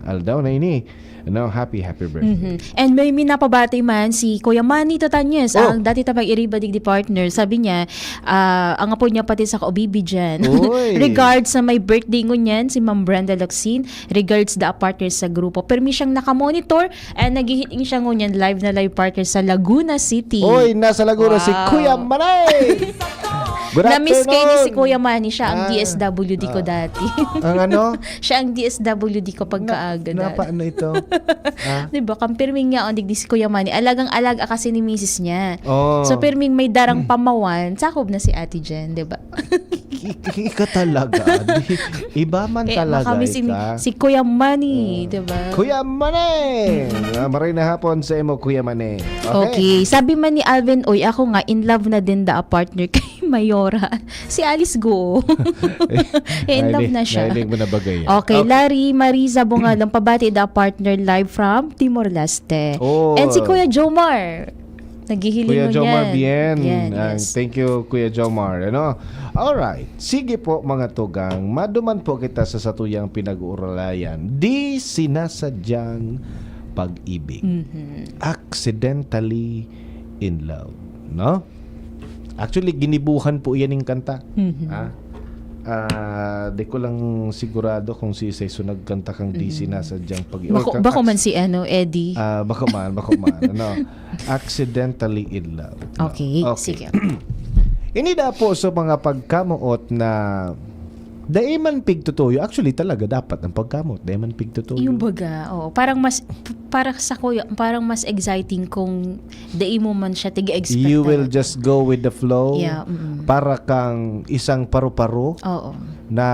aldaw na ini, no? Happy, happy birthday. Mhm. And may minapabati man si Kuya Manny Tatanyes, Oh. ang dati ta pag-iriba digdi partner. Sabi niya, ah, ang apo niya pati sa ka-, o bibi dyan. Uy. Regards sa may birthday ngunyan, si Ma'am Brenda Locsin. Regards da partner sa grupo. Permi siyang nakamonitor and naghihiling siya ngunyan live na live partner sa Laguna City. Oy, nasa Laguna si Wow. Kuya Manny! Good Na-miss kayo ni si afternoon! Kuya Manny, siya ang Ah. D S W D ko Ah. dati. Ang ano? Siya ang D S W D ko pagkaaga Na, dati. napaano ito? Ah? Di ba? Kampirming niya, oh, digdi si Kuya Manny. Alagang-alaga kasi ni misis niya. Oh. So, pirming may darang pamawan, sakob na si Ate Jen, di ba? I-, i-, ika talaga. Di, iba man Eh, talaga makamis in-, ika. si Kuya Manny, Mm. di ba? Kuya Manny! Ah, maray na hapon sa imo, Kuya Manny. Okay. Okay. Sabi man ni Alvin, "Uy, ako nga, in love na din da a partner kay Mayora." Si Alice Guo. Eh, in love Nahiling, na siya. nahiling mo na bagay. Okay, Okay. Larry, Marisa Bungalong, pabati da a partner live from Timor-Leste. Oh. And si Kuya Jomar. Naghihiling Kuya mo Jomar niyan. Bien. Yan, Ah, yes. Thank you, Kuya Jomar. Ano? Alright. Sige po, mga tugang. Maduman po kita sa satuyang pinag-uuralayan. Di sinasadyang pag-ibig. Mhm. Accidentally in love. No? Actually, ginibuhan po yan yung kanta. Mhm. Ah, ah, di ko lang sigurado kung si Iseso nagkanta kang di Mhm. sinasadyang pag Bako, or kang bako man acc- si ano, Eddie. Ah, bako man, bako man. Ano? Accidentally in love. No? Okay, sige. Ini da po sa mga pagkamoot na dai man pigtutuyo. Actually, talaga dapat ang pagkamot. Dai man pigtutuyo. Yung baga, oo. Parang mas, para sa kuya, parang mas exciting kung dai mo man siya tiga-expect You will talaga. Just go with the flow. Yeah, mm. Para kang isang paru-paro Oo. na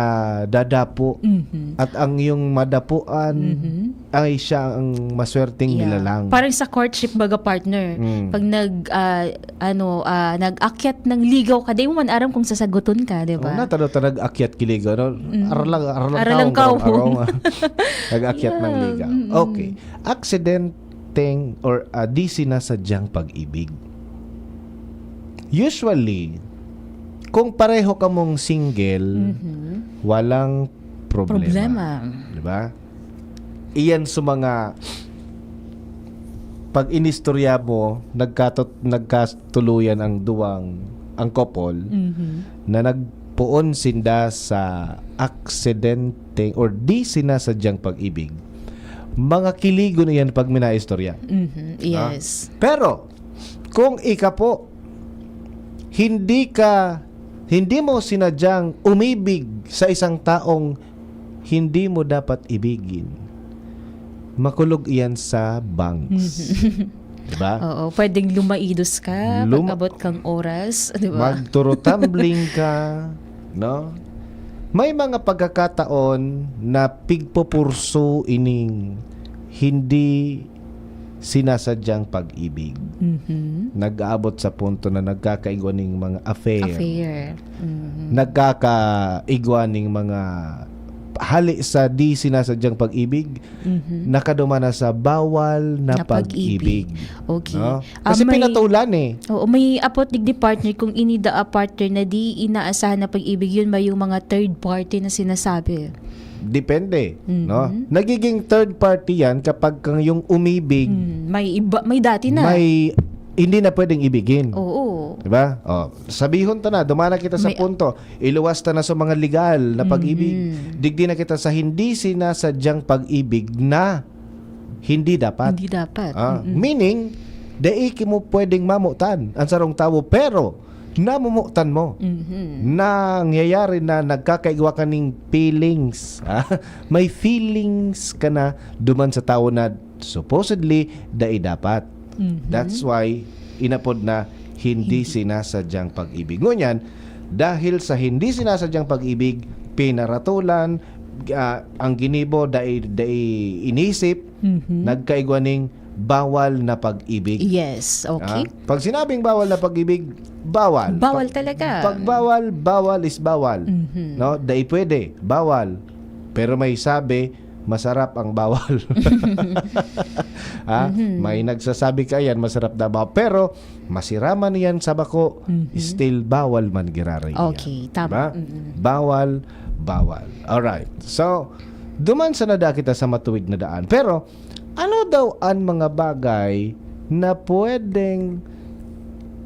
dadapo. Mhm. At ang iyong madapuan Mhm. ay siya ang maswerteng Yeah. nilalang. Parang sa courtship baga, partner. Mm. Pag nag, ah, ano, ah, nag-akyat ng ligaw ka, di mo man aram kung sasaguton ka, di Oh, ba? natalo ta nag-akyat kiligaw, no? Mm. Aralang, aralang, Aralang kawong, kawong. araw nga. Nag-akyat ng Yeah, ligaw. mm-mm. Okay. Accidenteng or ah, di sinasadyang pag-ibig. Usually, kung pareho kamong single, Mhm. walang problema. Problema. Di ba? Iyan sa mga pag inistorya mo, nagkatot, nagkatuluyan ang duwang, ang couple, Mhm. na nagpoon sinda sa aksidente or di sinasadyang pag-ibig. Mga kiligon iyan pag minaistorya. Mhm. Ah? Yes. Pero, kung ika po, hindi ka, hindi mo sinadyang umibig sa isang taong hindi mo dapat ibigin, makulog iyan sa bangs. Diba? Oo, pwedeng lumaidos ka Luma- pag-abot kang oras, di ba? Magturutumbling ka, no? May mga pagkakataon na pigpupursu ining hindi sinasadyang pag-ibig. Mhm. Nag-aabot sa punto na nagkakaigwa ning mga affair. Affair. Mhm. Nagkakaigwa ning mga hali sa di sinasadyang pag-ibig, Mhm. nakaduman na sa bawal na, Na pag-ibig. pag-ibig. Okay. No? Ah, Kasi may- pinatulan eh. Oo, may apot digdi, partner, kung ini da a partner na di inaasahan na pag-ibig, yun ba yung mga third party na sinasabi? Depende, Mhm. no? Nagiging third party yan kapag kang yung umibig, Hmm, may iba, may dati na. may hindi na pwedeng ibigin. Oo. Diba? Oh, sabihon ta na, dumana kita sa May- punto. Iluwas ta na sa mga legal na pag-ibig. Mhm. Digdi na kita sa hindi sinasadyang pag-ibig na hindi dapat. Hindi dapat. Ah, Mm-mm. meaning, dai ki mo pwedeng mamutan ang sarong tawo, pero namumutan mo. Mhm. Nangyayari na nagkakaigwa ka ning feelings. Ah, may feelings ka na duman sa tawo na supposedly dai dapat. Mhm. That's why inapod na hindi Hindi. sinasadyang pag-ibig. Ngunyan, dahil sa hindi sinasadyang pag-ibig, pinaratulan, ah, ang ginibo dai, dai inisip, Mhm. nagkaigwa ning bawal na pag-ibig. Yes, okay. Ah, pag sinabing bawal na pag-ibig, bawal. Bawal Pag- talaga. Pag bawal, bawal is bawal. Mhm. No? Dai pwede, bawal. Pero may sabi, masarap ang bawal. Ha? Mhm. May nagsasabi ka yan, masarap na bawal. Pero masiraman yan sa bako, Mhm. still bawal man giraray yan. Okay, tama. Diba? Mm-mm. Bawal, bawal. Alright. So, duman sa nada kita sa matuwid na daan. Pero, ano daw an mga bagay na pwedeng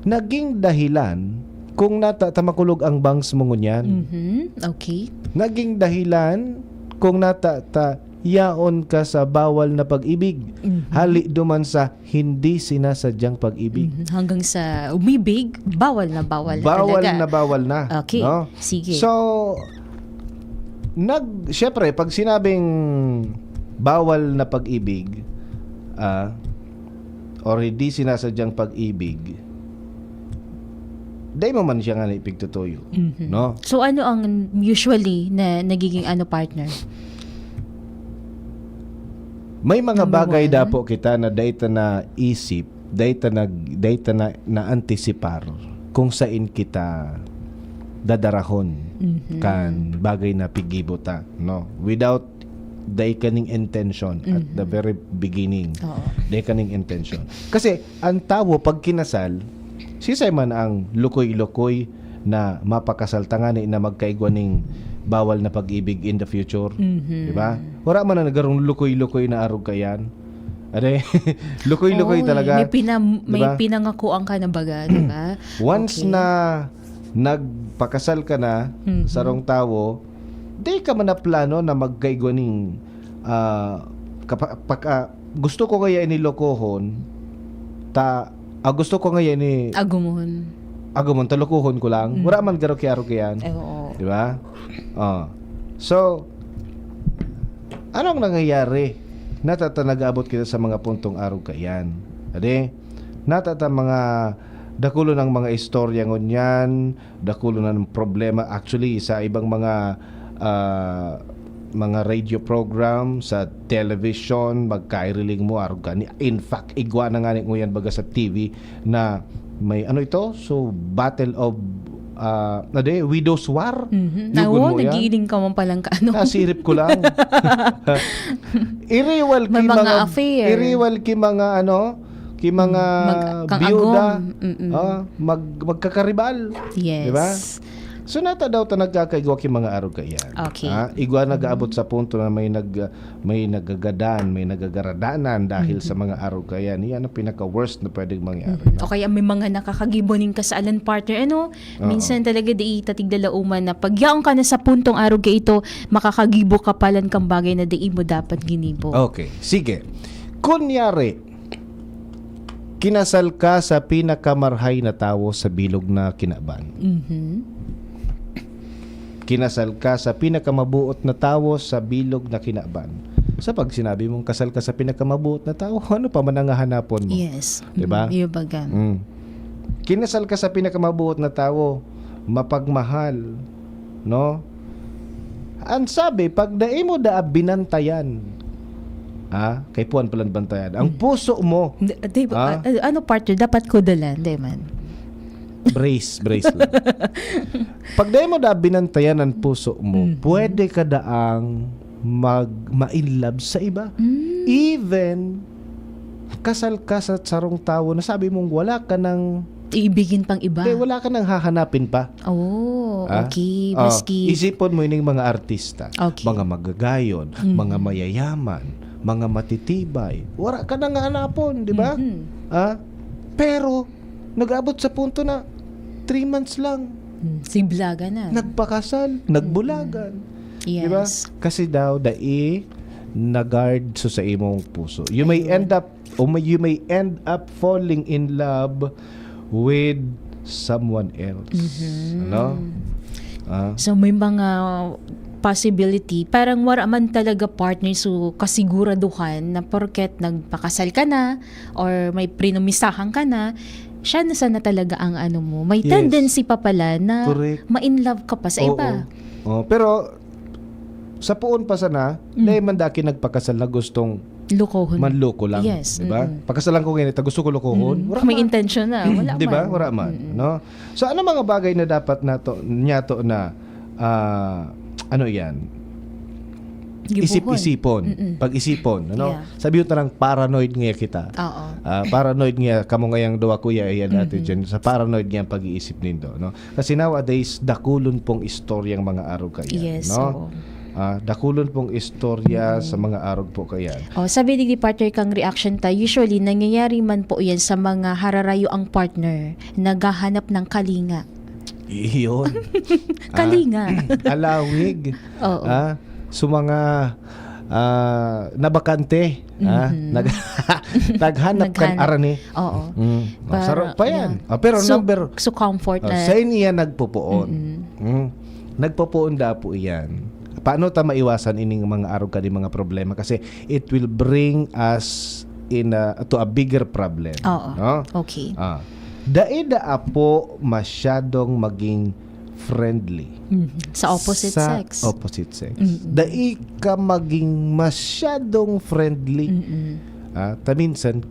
naging dahilan kung nata ta makulog ang bangs mo ngunyan? Mhm. Okay. Naging dahilan kung nata ta yaon ka sa bawal na pag-ibig. Mhm. Hali duman sa hindi sinasadyang pag-ibig. Mhm. Hanggang sa umibig, bawal na bawal na Bawal talaga. na bawal na. Okay. No? Sige. So, nag, syempre, pag sinabing bawal na pag-ibig, ah, or hindi sinasadyang pag-ibig, dai mo man siya nga ipigtutuyo. Mhm. No? So, ano ang usually na nagiging ano, partner? May mga Number bagay one. dapo kita na dai ta naisip, dai ta nag, dai ta na, naantisipar kung sain kita dadarahon Mhm. kan bagay na piggibo ta, no? Without Dai kaning intention at the Mhm. very beginning. Oo. Dai kaning intention. Kasi ang tawo pag kinasal, sisay man ang lukoy-lukoy na mapakasal tangani na magkaigwa ning bawal na pag-ibig in the future. Mhm. Di ba? Wala man na nagarong lukoy-lukoy na arog kayan. Ade, lukoy-lukoy Oy, talaga. May, pina, may Diba? pinangakuan ka na baga, di ba? Once Okay. na nagpakasal ka na Mhm. sarong tawo, di ka man na plano na magkaigwa ning, ah, kapa- paka- gusto ko kaya ini lokohon, ta, ah, gusto ko kaya ini Agumon. agumon, ta lokohon ko lang. Mm. Wala man garo ki arog kayan. Eh, oo. Di ba? Oh. So, anong nangyayari? Nata ta nag-aabot kita sa mga puntong arog kayan. Ade, nata ta mga dakulo ng mga istorya ngunyan, dakulo ng problema. Actually, sa ibang mga, ah, mga radio program, sa television, magkairiling mo, arog gani. In fact, igwa na nga ni ngunyan baga sa T V na may ano ito? So, battle of, ah, ano di? Widow's War? Mhm. Yugon Ako, mo yan? Nagiling ka man palang ka, ano? Nasirip ko lang. Iriwal ki May mga mga, affair. Iriwal ki mga ano, ki mga Mag-, kang biyuda, agom. Mm-mm. ah, mag, magkakaribal. Yes. Di ba? So, nata daw ta nagkakaigwa ki mga arog kayan. Okay. Ha? Igwa nag-aabot sa punto na may nag, may nagagadan, may nagagaradanan dahil Mhm. sa mga arog kayan. Yan ang pinaka-worst na pwedeng mangyari. Mhm. O kaya may mga nakakagibo ning kasalan, partner, ano? Oo. Minsan talaga di itatiglalauman na pag yaon ka na sa puntong arog ka ito, makakagibo ka palan kang bagay na di mo dapat ginibo. Okay, sige. Kunyari, kinasal ka sa pinakamarhay na tawo sa bilog na kinaban. Mhm. Kinasal ka sa pinakamabuot na tawo sa bilog na kinaban. Sa pag sinabi mong kasal ka sa pinakamabuot na tawo, ano pa man ang hahanapon mo? Yes. Di ba? Mm, yung baga. Mm. Kinasal ka sa pinakamabuot na tawo, mapagmahal, no? Ang sabi, pag dai mo daa binantayan, ha? Kay puwan palan bantayan. Ang Mm. puso mo, Di, di ba, Ah? a-, ano, partner, dapat kudalan, di man? Brace, brace lang. Pag dai mo daa binantayan ang puso mo, Mhm. pwede ka daang mag, ma-in love sa iba. Mm. Even kasal ka sa sarong tawo na sabi mong wala ka nang, Iibigin pang iba. eh, wala ka nang hahanapin pa. Oh, Ah? okay. Ah, Maski isipon mo ining mga artista, Okay. mga magagayon, Mhm. mga mayayaman, mga matitibay. Wala ka nang hanapon, di ba? Mhm. Ah? Pero, nag-abot sa punto na three months lang. Mm, siblagan na. Nagpakasal, nagbulagan. Di ba? Yes. Kasi daw, dai na-guard so sa imong puso. You may Ayun. end up, o may, you may end up falling in love with someone else. Mhm. Ano? Ah? So, may mga possibility. Parang wala man talaga, partner, so kasiguraduhan na porket nagpakasal ka na or may prinumisahan ka na, siya na sana talaga ang ano mo. May Yes. tendency pa pala na Correct. ma-in love ka pa sa Oo. iba. Oh, pero sa poon pa sana, Mm. dai man daki nagpakasal na gustong Lokohon. manloko lang, Yes, di ba? mm-mm. Pakasalan ko ngayon, ito gusto ko lokohon. Mm. Wala May man. intention na. Wala Di ba? man. Wala man, Mm-mm. no? So, ano mga bagay na dapat nato, niya to na, ah, ano yan? Gibuhon. Isip-isipon. Mm-mm. Pag-isipon, ano? Yeah. Sabi yung tarang paranoid nga kita. Oo. Ah, paranoid nga, kamo ngayang duwa, kuya, ayan, Ate Mhm. Jen, sa paranoid nga ang pag-iisip nindo, no? Kasi nowadays, dakulon pong istoryang mga arog kayan, Yes, no? oo. Ah, dakulon pong istorya Mhm. sa mga arog po kayan. Oh, sabi ni partner kang reaction ta, usually nangyayari man po 'yan sa mga hararayo ang partner, naghahanap ng kalinga. Iyon. Kalinga. Ah, alawig. Oo. Ah, so mga ah, nabakante. Ah, Mhm. nag- naghanap kan Naghanap. arani. Oo. Mm. Para, Sarap pa yan. yeah. Ah, pero So, number so comfort ah, na. Sa iniya nagpupuon. Mm-mm. Mm. Nagpupuon da po iyan. Paano ta maiwasan ining mga arog kadi mga problema? Kasi it will bring us in a, to a bigger problem. Oo. No? Okay. Ah. Dai da apo masyadong maging friendly. Mhm. Sa opposite sa sex. Opposite sex. Mm-mm. Dai ka maging masyadong friendly. Mm-mm. Ah, ta minsan,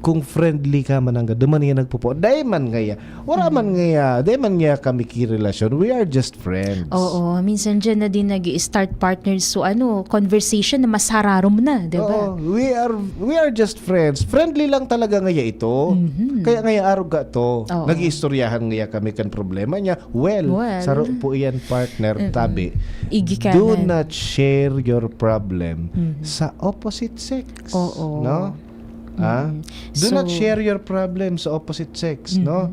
kung friendly ka man ang duman niya nagpupo, dai man ngaya, wala man ngaya, dai man ngaya kami kirelasyon. We are just friends. Oo, minsan dyan na din nag start partners. So ano, conversation na mas hararom na, di ba? Oo, we are we are just friends. Friendly lang talaga ngaya ito. Mhm. Kaya ngaya arog ka to. Oo. Nag-iistoryahan ngaya kami kan problema niya. Well, Well. saro po iyan, partner, Mm-mm. tabi. Igikanan. Do not share your problem Mhm. sa opposite sex. Oo. No? Ah? Mm. Do not So, share your problem sa opposite sex, no? Mhm.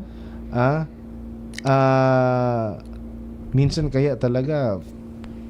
Ah? Ah, minsan kaya talaga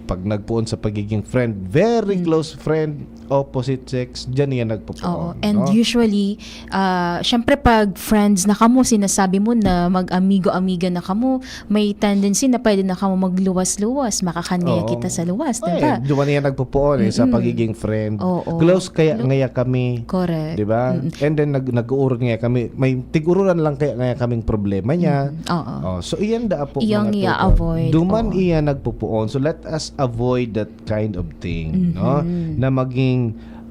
pag nagpoon sa pagiging friend, very Mm. close friend, opposite sex, diyan yan nagpopoon, Oo. And no? Usually, ah, syempre pag friends na kamo, sinasabi mo na mag-amigo-amiga na kamo, may tendency na pwede na kamo magluwas-luwas, makakanaya Oo. kita sa luwas, di Ay, ba? duman yan nagpopoon eh, sa Mm-mm. pagiging friend. Oo. Close kaya Clo- ngaya kami. Correct. Di ba? Mm. And then nag nag-uurog ngaya kami. May tigururan lang kaya ngaya kaming problema niya. Mm. Oo. Oh, so iyan da po Iyang mga tropa. i-avoid. Duman Oo. iya nagpopoon. So let us avoid that kind of thing, no? Mhm. Na maging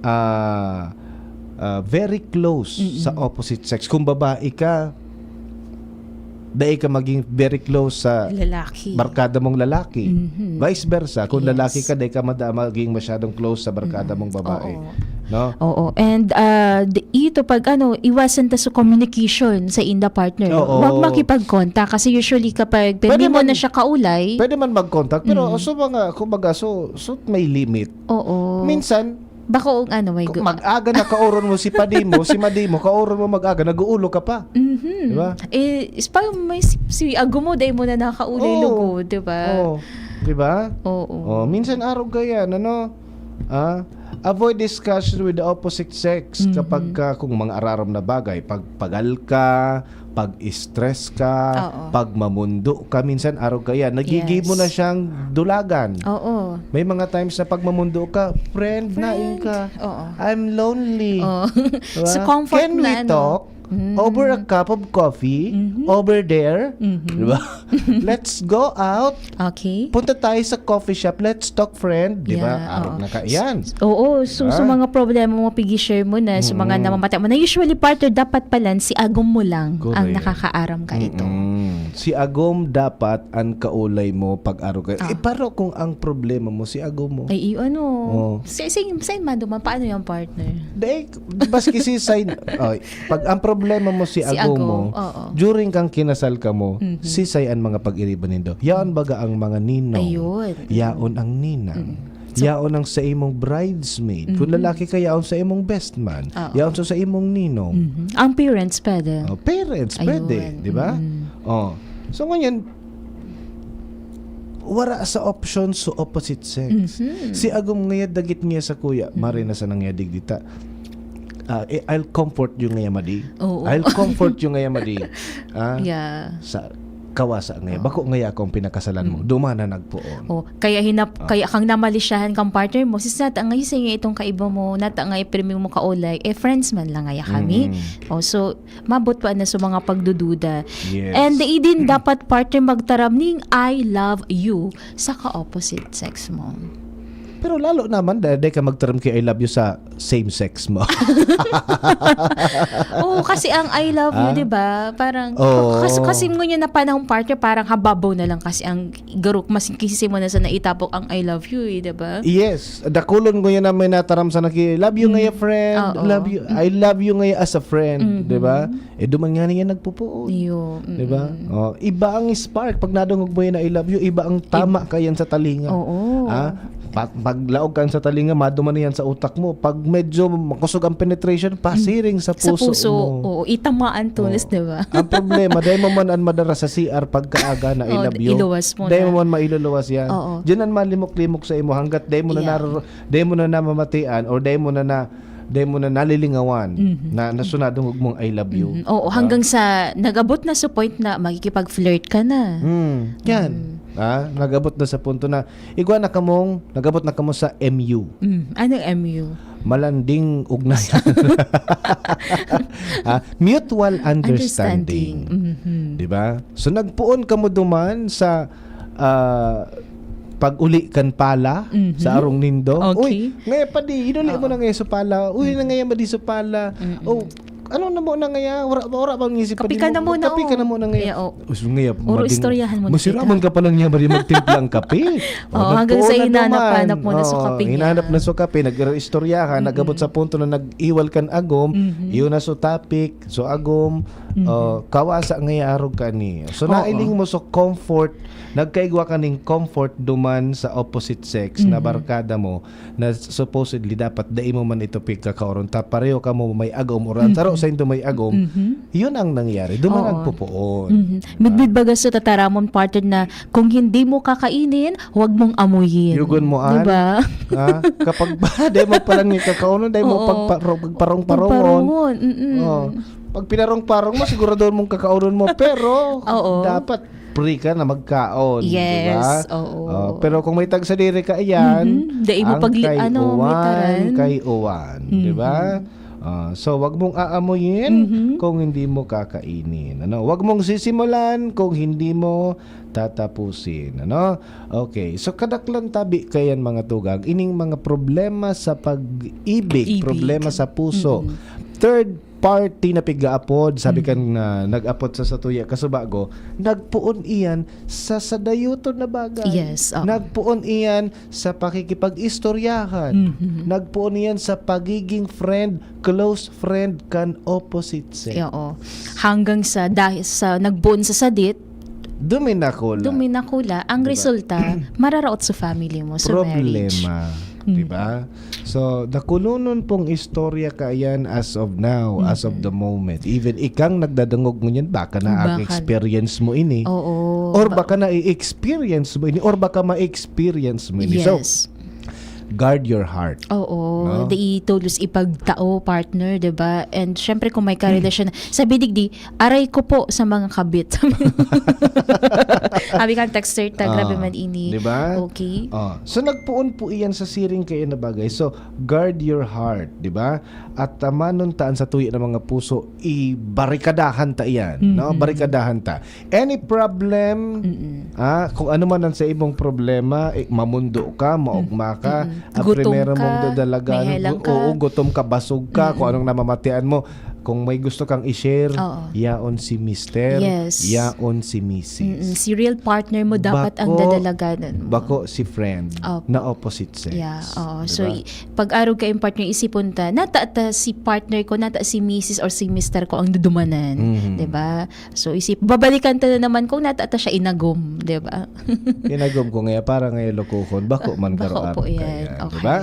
ah, ah, very close Mm-mm. sa opposite sex. Kung babae ka, dai ka maging very close sa Lalaki. barkada mong lalaki. Mhm. Vice versa, kung Yes. lalaki ka, dai ka mada- maging masyadong close sa barkada Mm. mong babae. Oo. No? Oo. And uh, d- ito pag ano, iwasan ta sa communication sa inda partner. Oo. Huwag makipag-contact kasi usually kapag Pwede pwede mo man- na siya kaulay, Pwede man mag-contact, pero Mm. so mga, kumbaga, so, so may limit. oo. Minsan, Bako ang ano, may kung gu- mag-aga na kaoron mo si padi mo, si madi mo, kaoron mo mag-aga, nag-uulo ka pa. Mhm. Di ba? Eh, is pa may si, si ago mo, dahil mo na nakaulay Oo. lugo, di ba? Oh, di ba? Oo. Oh, minsan arog ka yan, ano? Ah, avoid discussion with the opposite sex Mhm. kapag ka, kung mga ararom na bagay, pag pagal ka, pag stress ka, Oo. pag mamundo ka, minsan arog ka yan. Nagigimo Yes. na siyang dulagan. Oo. May mga times na pag mamundo ka, friend, nain ka. Oo. I'm lonely. Oo. Diba? So, comfort Can we na, ano? talk Mm. over a cup of coffee? Mhm. Over there? Mhm. Diba? Let's go out. Okay. Punta tayo sa coffee shop. Let's talk, friend. Diba? Yeah, Arog oo. na ka. Yan. Oo, so Diba? sa mga problema mo, pag-share mo na, sa mga Mm-mm. namamata mo na, usually, partner, dapat pala si agom mo lang ang Correct. nakakaaram ka ito. Mm-mm. Si agom dapat ang kaulay mo pag arog ka. Ah. Eh, pero kung ang problema mo, si agom mo. Ay, iyo, ano? Oo. Sa, sa, sa man duman, paano yung partner? Dahil, baski si sign, oh, pag ang problema mo si, Si agom agom, mo, oo. during kang kinasal ka mo, Mhm. sisay ang mga pag-iriba nindo. Yaon baga ang mga ninong. Ayun. Yaon ang ninang. Mm. So- Yaon ang sa imong bridesmaid. Kung Mhm. lalaki ka, yaon sa imong best man. Oo. Yaon sa, sa imong ninong. Mhm. Ang parents pwede. Oh, parents, Ayun. pwede, di ba? Mm. Oh. So ngayon, wara sa option sa opposite sex. Mhm. Si agom ngaya, dagit ngaya sa kuya, Mhm. mare na sa nangyadig dita. Ah, eh, I'll comfort you ngaya, madi. Oo. I'll comfort you ngaya, madi. Ah, Yeah. sa kawasa ngaya. Oo. Bako ngaya akong pinakasalan mo. Mm. Duman na nagpoon. Oh, kaya hinap, Ah. kaya kang namalisyahan kang partner mo, sis, nata nga isay nga itong kaiba mo, nata nga ipremi mo kaulay, eh, friends man lang ngaya kami. Mm. Oh, so, mabot pa na sa mga pagdududa. Yes. And di din dapat partner magtaram ning "I love you" sa ka-opposite sex mo. Pero lalo naman, dahil di ka magtaram kay "I love you" sa same sex mo. Oo, kasi ang "I love you", Ah? di ba? Parang, Oo. kasi, kasi ngunyan na panahon, partner, parang hababaw na lang kasi ang garuk, mas kisisi mo na sa naitapok ang "I love you", eh, di ba? Yes, dakulon ko yan na may nataram sa naki, "Love you Mm. ngaya, friend. Oo. Love you. I love you ngaya as a friend," Mhm. di ba? Eh, duman nga niya nagpupuon. Iyo, Di ba? mm. Oh, iba ang spark. Pag nadungog mo yan na "I love you", iba ang tama ka yan sa talinga. Oo. Ha? Pa- paglaog ka sa talinga, maduman na yan sa utak mo. Pag medyo makusog ang penetration, pasiring sa Sa puso, puso, mo. Oo, itamaan tulis, Oo. di ba? Ang problema, dahil mo man ang madara sa C R pagkaaga na "I Oh, love you." iluluwas mo Dahil na. mo man mailuluwas yan. Oo. Diyan ang malimok-limok sa imo. Hanggat dahil mo na, Yeah. nar- dahil mo na namamatian or dahil mo na na dahil mo na nalilingawan Mhm. na nasunadong mong "I love you." Mhm. Oo, Diba? Hanggang sa nag-abot na sa point na makikipag-flirt ka na. Hmm, yan. Mm. Ah, nag-abot na sa punto na igwa na kamong, nag-abot na kamo sa M U. Mm. Anong M U? Malanding ugnayan. Ah, mutual understanding. Mhm. Di ba? So nagpuon kamo duman sa ah, pag-uli kan pala Mhm. sa arong nindo. Okay. Uy, ngaya pa di, inuli mo Oo. na ngaya sa pala. Uy, na Mhm. ngaya madi sa pala. Mm-mm. Oh, ano na mo na ngaya? Wala, wala bang isip pa Kape din ka mo? na muna, Magkape ka oh. na muna ngaya. Yeah, oh. Us, ngaya, Uro, mading-, istoryahan mo na masira kita. man ka pala niya, bari magtimpla ang kape. Oh, Oh, hanggang sa nagpuon na hinanap-hanap duman. mo na sa Oo, kape niya. hinanap na sa kape, nag-istoryahan, Mm-mm. nag-abot sa punto na nag-iwal kan agom, Mhm. yun na sa topic, so agom, Mhm. oh, kawasa ngaya arog ka ni. So, Oo. nailing mo sa comfort, nagkaigwa ka ning comfort duman sa opposite sex na Mhm. barkada mo, na supposedly dapat dai mo man ito pigkakaoron ta pareho kamo may agom or ang saro Mhm. sa indo may agom, Mhm. yun ang nangyari. Duman Oo. nagpupuon. Mhm. Midbid baga sa tataramon, partner, na kung hindi mo kakainin, huwag mong amuyin. Yugon mo, Di an? ba? Ha? Kapag ba, dai mo pala ni kakaonon, dai mo Oo. pagparo-, pagparong-parongon. Pagparungon, mm-mm. Oh. Pag pinarong-parong mo, sigurado mong kakaonon mo. Pero, Oo. dapat free ka na magkaon, di ba? Yes, oo. Oh, pero kung may tagsadiri ka, iyan, Mhm. Dai mo ang pagli-, kay ano, may uwan, taran. kay uwan, di ba? Mhm. Ah, so, wag mong aamuyin Mhm. kung hindi mo kakainin. Ano? Wag mong sisimulan kung hindi mo tatapusin. Ano? Okay. So, kadaklan tabi kayan, mga tugang, ining mga problema sa pag-ibig, Ibig. problema sa puso. Mm-mm. Third party na pigaapod, sabi Mm. kan, ah, nag-apod sa satuya kasubago, nagpoon iyan sa sadayoton na bagay. Yes, oo. Nagpoon iyan sa pakikipag-istoryahan. Mhm. Nagpoon iyan sa pagiging friend, close friend kan opposite sex. Oo. Hanggang sa, dahil sa nagpoon sa sadit, Duminakula. duminakula. Ang Diba? resulta, mararaot sa family mo, sa marriage. Problema. Mm. Diba? So, nakulonon pong istorya ka yan as of now, as of Mm-mm. the moment. Even ikang nagdadangog ngunyan, baka na Baka. experience mo ini. Oo. Or Ba- baka na-experience mo ini, or baka ma-experience mo ini. So, Yes. guard your heart. Oo. No? Di itolos ipagtao, partner, diba? And syempre, kung may karelasyon, sabi digdi, "Aray ko po sa mga kabit." Sabi ka, texter ta, grabe Ah, man ini. diba? Okay. Ah, so, nagpoon po iyan sa siring kayo na bagay. So, guard your heart, diba? At tamanon ta an satuya na mga puso, ibarikadahan ta iyan, no? Mhm. Barikadahan ta. Any problem, Mm-mm. ah, kung ano man ang sa imong problema, eh, mamundo ka, maogma ka, Mm-mm. ang Gutom primero ka, mong dadalagan, may helang gu-, ka. oo, gutom ka, basog ka, kung Mm-mm. anong namamatian mo, kung may gusto kang i-share, Oo. yaon si mister, Yes. yaon si misis. Mm-mm. Si real partner mo dapat ang Bako, dadalaganan mo. bako si friend Opo. na opposite sex. Yeah, oo. So, Diba? i-, pag arog kayong partner, isipon ta, nata ta si partner ko, nata si misis or si mister ko ang dudumanan. Mhm. Diba? So, isip, babalikan ta na naman kung nata ta siya inagom, diba? Inagom ko ngaya, para ngaya lokohon, bako man Bako garo po arog yan. kaya, Okay. diba?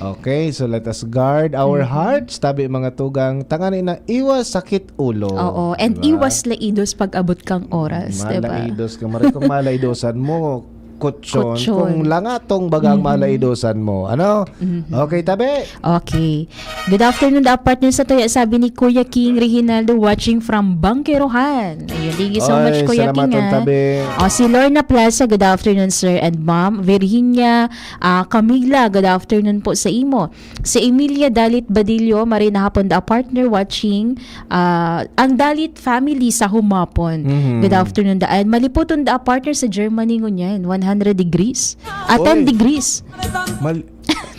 Okay, so let us guard our Mhm. hearts, tabi mga tugang, tangani na iwas sakit ulo. Oo, and Diba? iwas laidos pag abot kang oras, diba? Malaidos ka, maray kung malaidosan mo, kutsyon, Kutsyon. kung langatong bagang Mhm. malaidosan mo. Ano? Mhm. Okay, tabi? Okay. Good afternoon, da partner sa tuya, sabi ni Kuya King Reginaldo, watching from Bangkerohan. Ayun, thank you so Oy, much, Kuya salamaton, King, ah. tabi. Oh, si Lorna Plaza, good afternoon, sir and ma'am. Virginia, ah, Camila, good afternoon po sa imo. Si Emilia Dalit Badillo, maray na hapon, da partner, watching, ah, ang Dalit family sa Humapon. Mhm. Good afternoon, da. And maliputon, da partner, sa Germany ngunyan, one hundred degrees. Ah, ten Oy. degrees. Mal-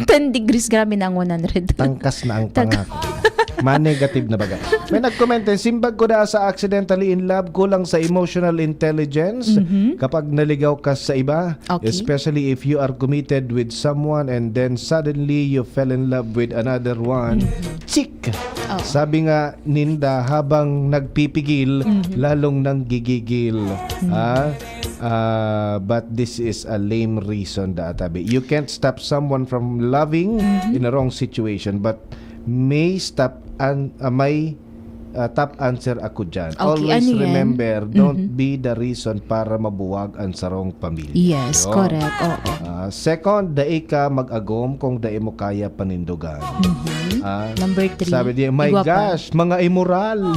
Ten degrees, grabe na ang one hundred. Tangkas na ang Tangka- pangako. Ma-negative na baga. May nagkomento, "Simbag ko da sa accidentally in love, kulang sa emotional intelligence Mhm. kapag naligaw ka sa iba, Okay. especially if you are committed with someone and then suddenly you fell in love with another one." Mhm. Chik! Oh. Sabi nga ninda, habang nagpipigil, Mhm. lalong nanggigigil. Mhm. Ah, ah, but this is a lame reason, da tabi. You can't stop someone from loving Mhm. in a wrong situation, but may stop an-, ah, may, ah, top answer ako dyan. Okay, Always ano yan? remember, don't Mhm. be the reason para mabuwag ang sarong pamilya. Yes, Yun. correct. Oo. Ah, second, dai ka mag-agom kung dai mo kaya panindogan. Mhm. Ah, Number three, sabi niya, "My igwa pa." gosh, mga immoral."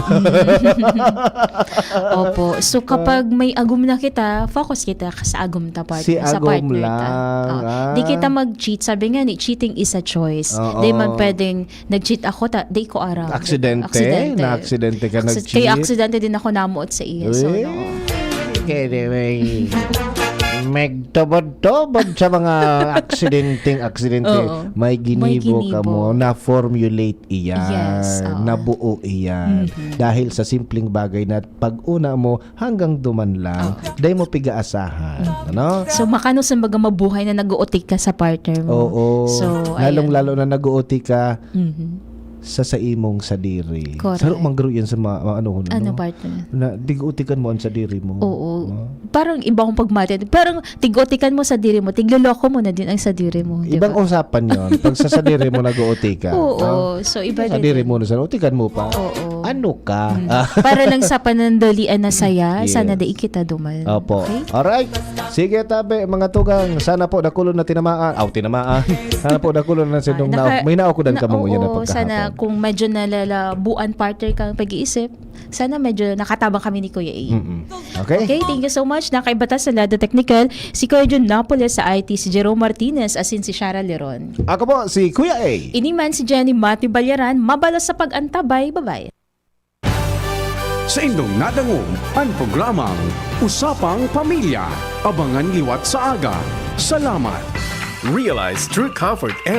Opo. So, kapag may agom na kita, focus kita sa agom ta, partner, Si sa agom partner ta. lang, Oh. ah. Di kita mag-cheat. Sabi nga ni, cheating is a choice. Oo. Di man pwedeng nag-cheat ako, ta-, di ko aram. Aksidente? Aksidente. Na-aksidente ka Aksid-, nag-cheat? Kaya aksidente din ako namuot sa iya. So, Eh, no. anyway. Magtubod-tubod sa mga aksidenteng aksidente. Oo. May ginibo May ka ginibo. mo, na-formulate iyan, Yes, oo. nabuo iyan. Mhm. Dahil sa simpleng bagay na pag-una mo, hanggang duman lang. Oo. Dahil mo piga-asahan. Ano? So, makano sa baga mabuhay na nag-uutik ka sa partner mo? Oo. So, Lalong-lalo na nag-uutik ka Mhm. sa sa imong sadiri. Correct. Saro manggaro yan sa mga ano, Ano, no? partner? Na tig-uutikan mo ang sadiri mo. Oo. No? Parang ibang pagmati. Parang tig-utikan mo sadiri mo, tigloloko mo na din ang sadiri mo. Di Ibang ba? Usapan yon. Pag sa sadiri mo nag-uutika. Oo. no? So, iba Sa na diri din. Mo na sa utikan mo pa. Oo. Ano ka? Mm. Para lang sa panandalian na saya, Yes. sana di kita duman. Opo. Okay? Alright. Sige, tabi, mga tugang. Sana po dakulon na tinamaan. Aw, tinamaan. Sana po dakulon na sinong Ah, na, naka- may naokudan na- ka mong oo, iyan na Sana pagkahapon. Kung medyo nalalabuan partner kang pag-iisip, sana medyo nakatabang kami ni Kuya A. Mm-mm. Okay? Okay, thank you so much. Nakaiba ta sa Lado Technical, si Kuya Jun Napoles sa I T, si Jerome Martinez, asin si Shara Leron. Ako po, si Kuya A. Ini man si Jenny Mati Balyaran, mabalos sa pag-antabay. Bye-bye. Sa indong nadangog, ang programang Usapang Pamilya. Abangan liwat sa aga. Salamat. Realize true comfort and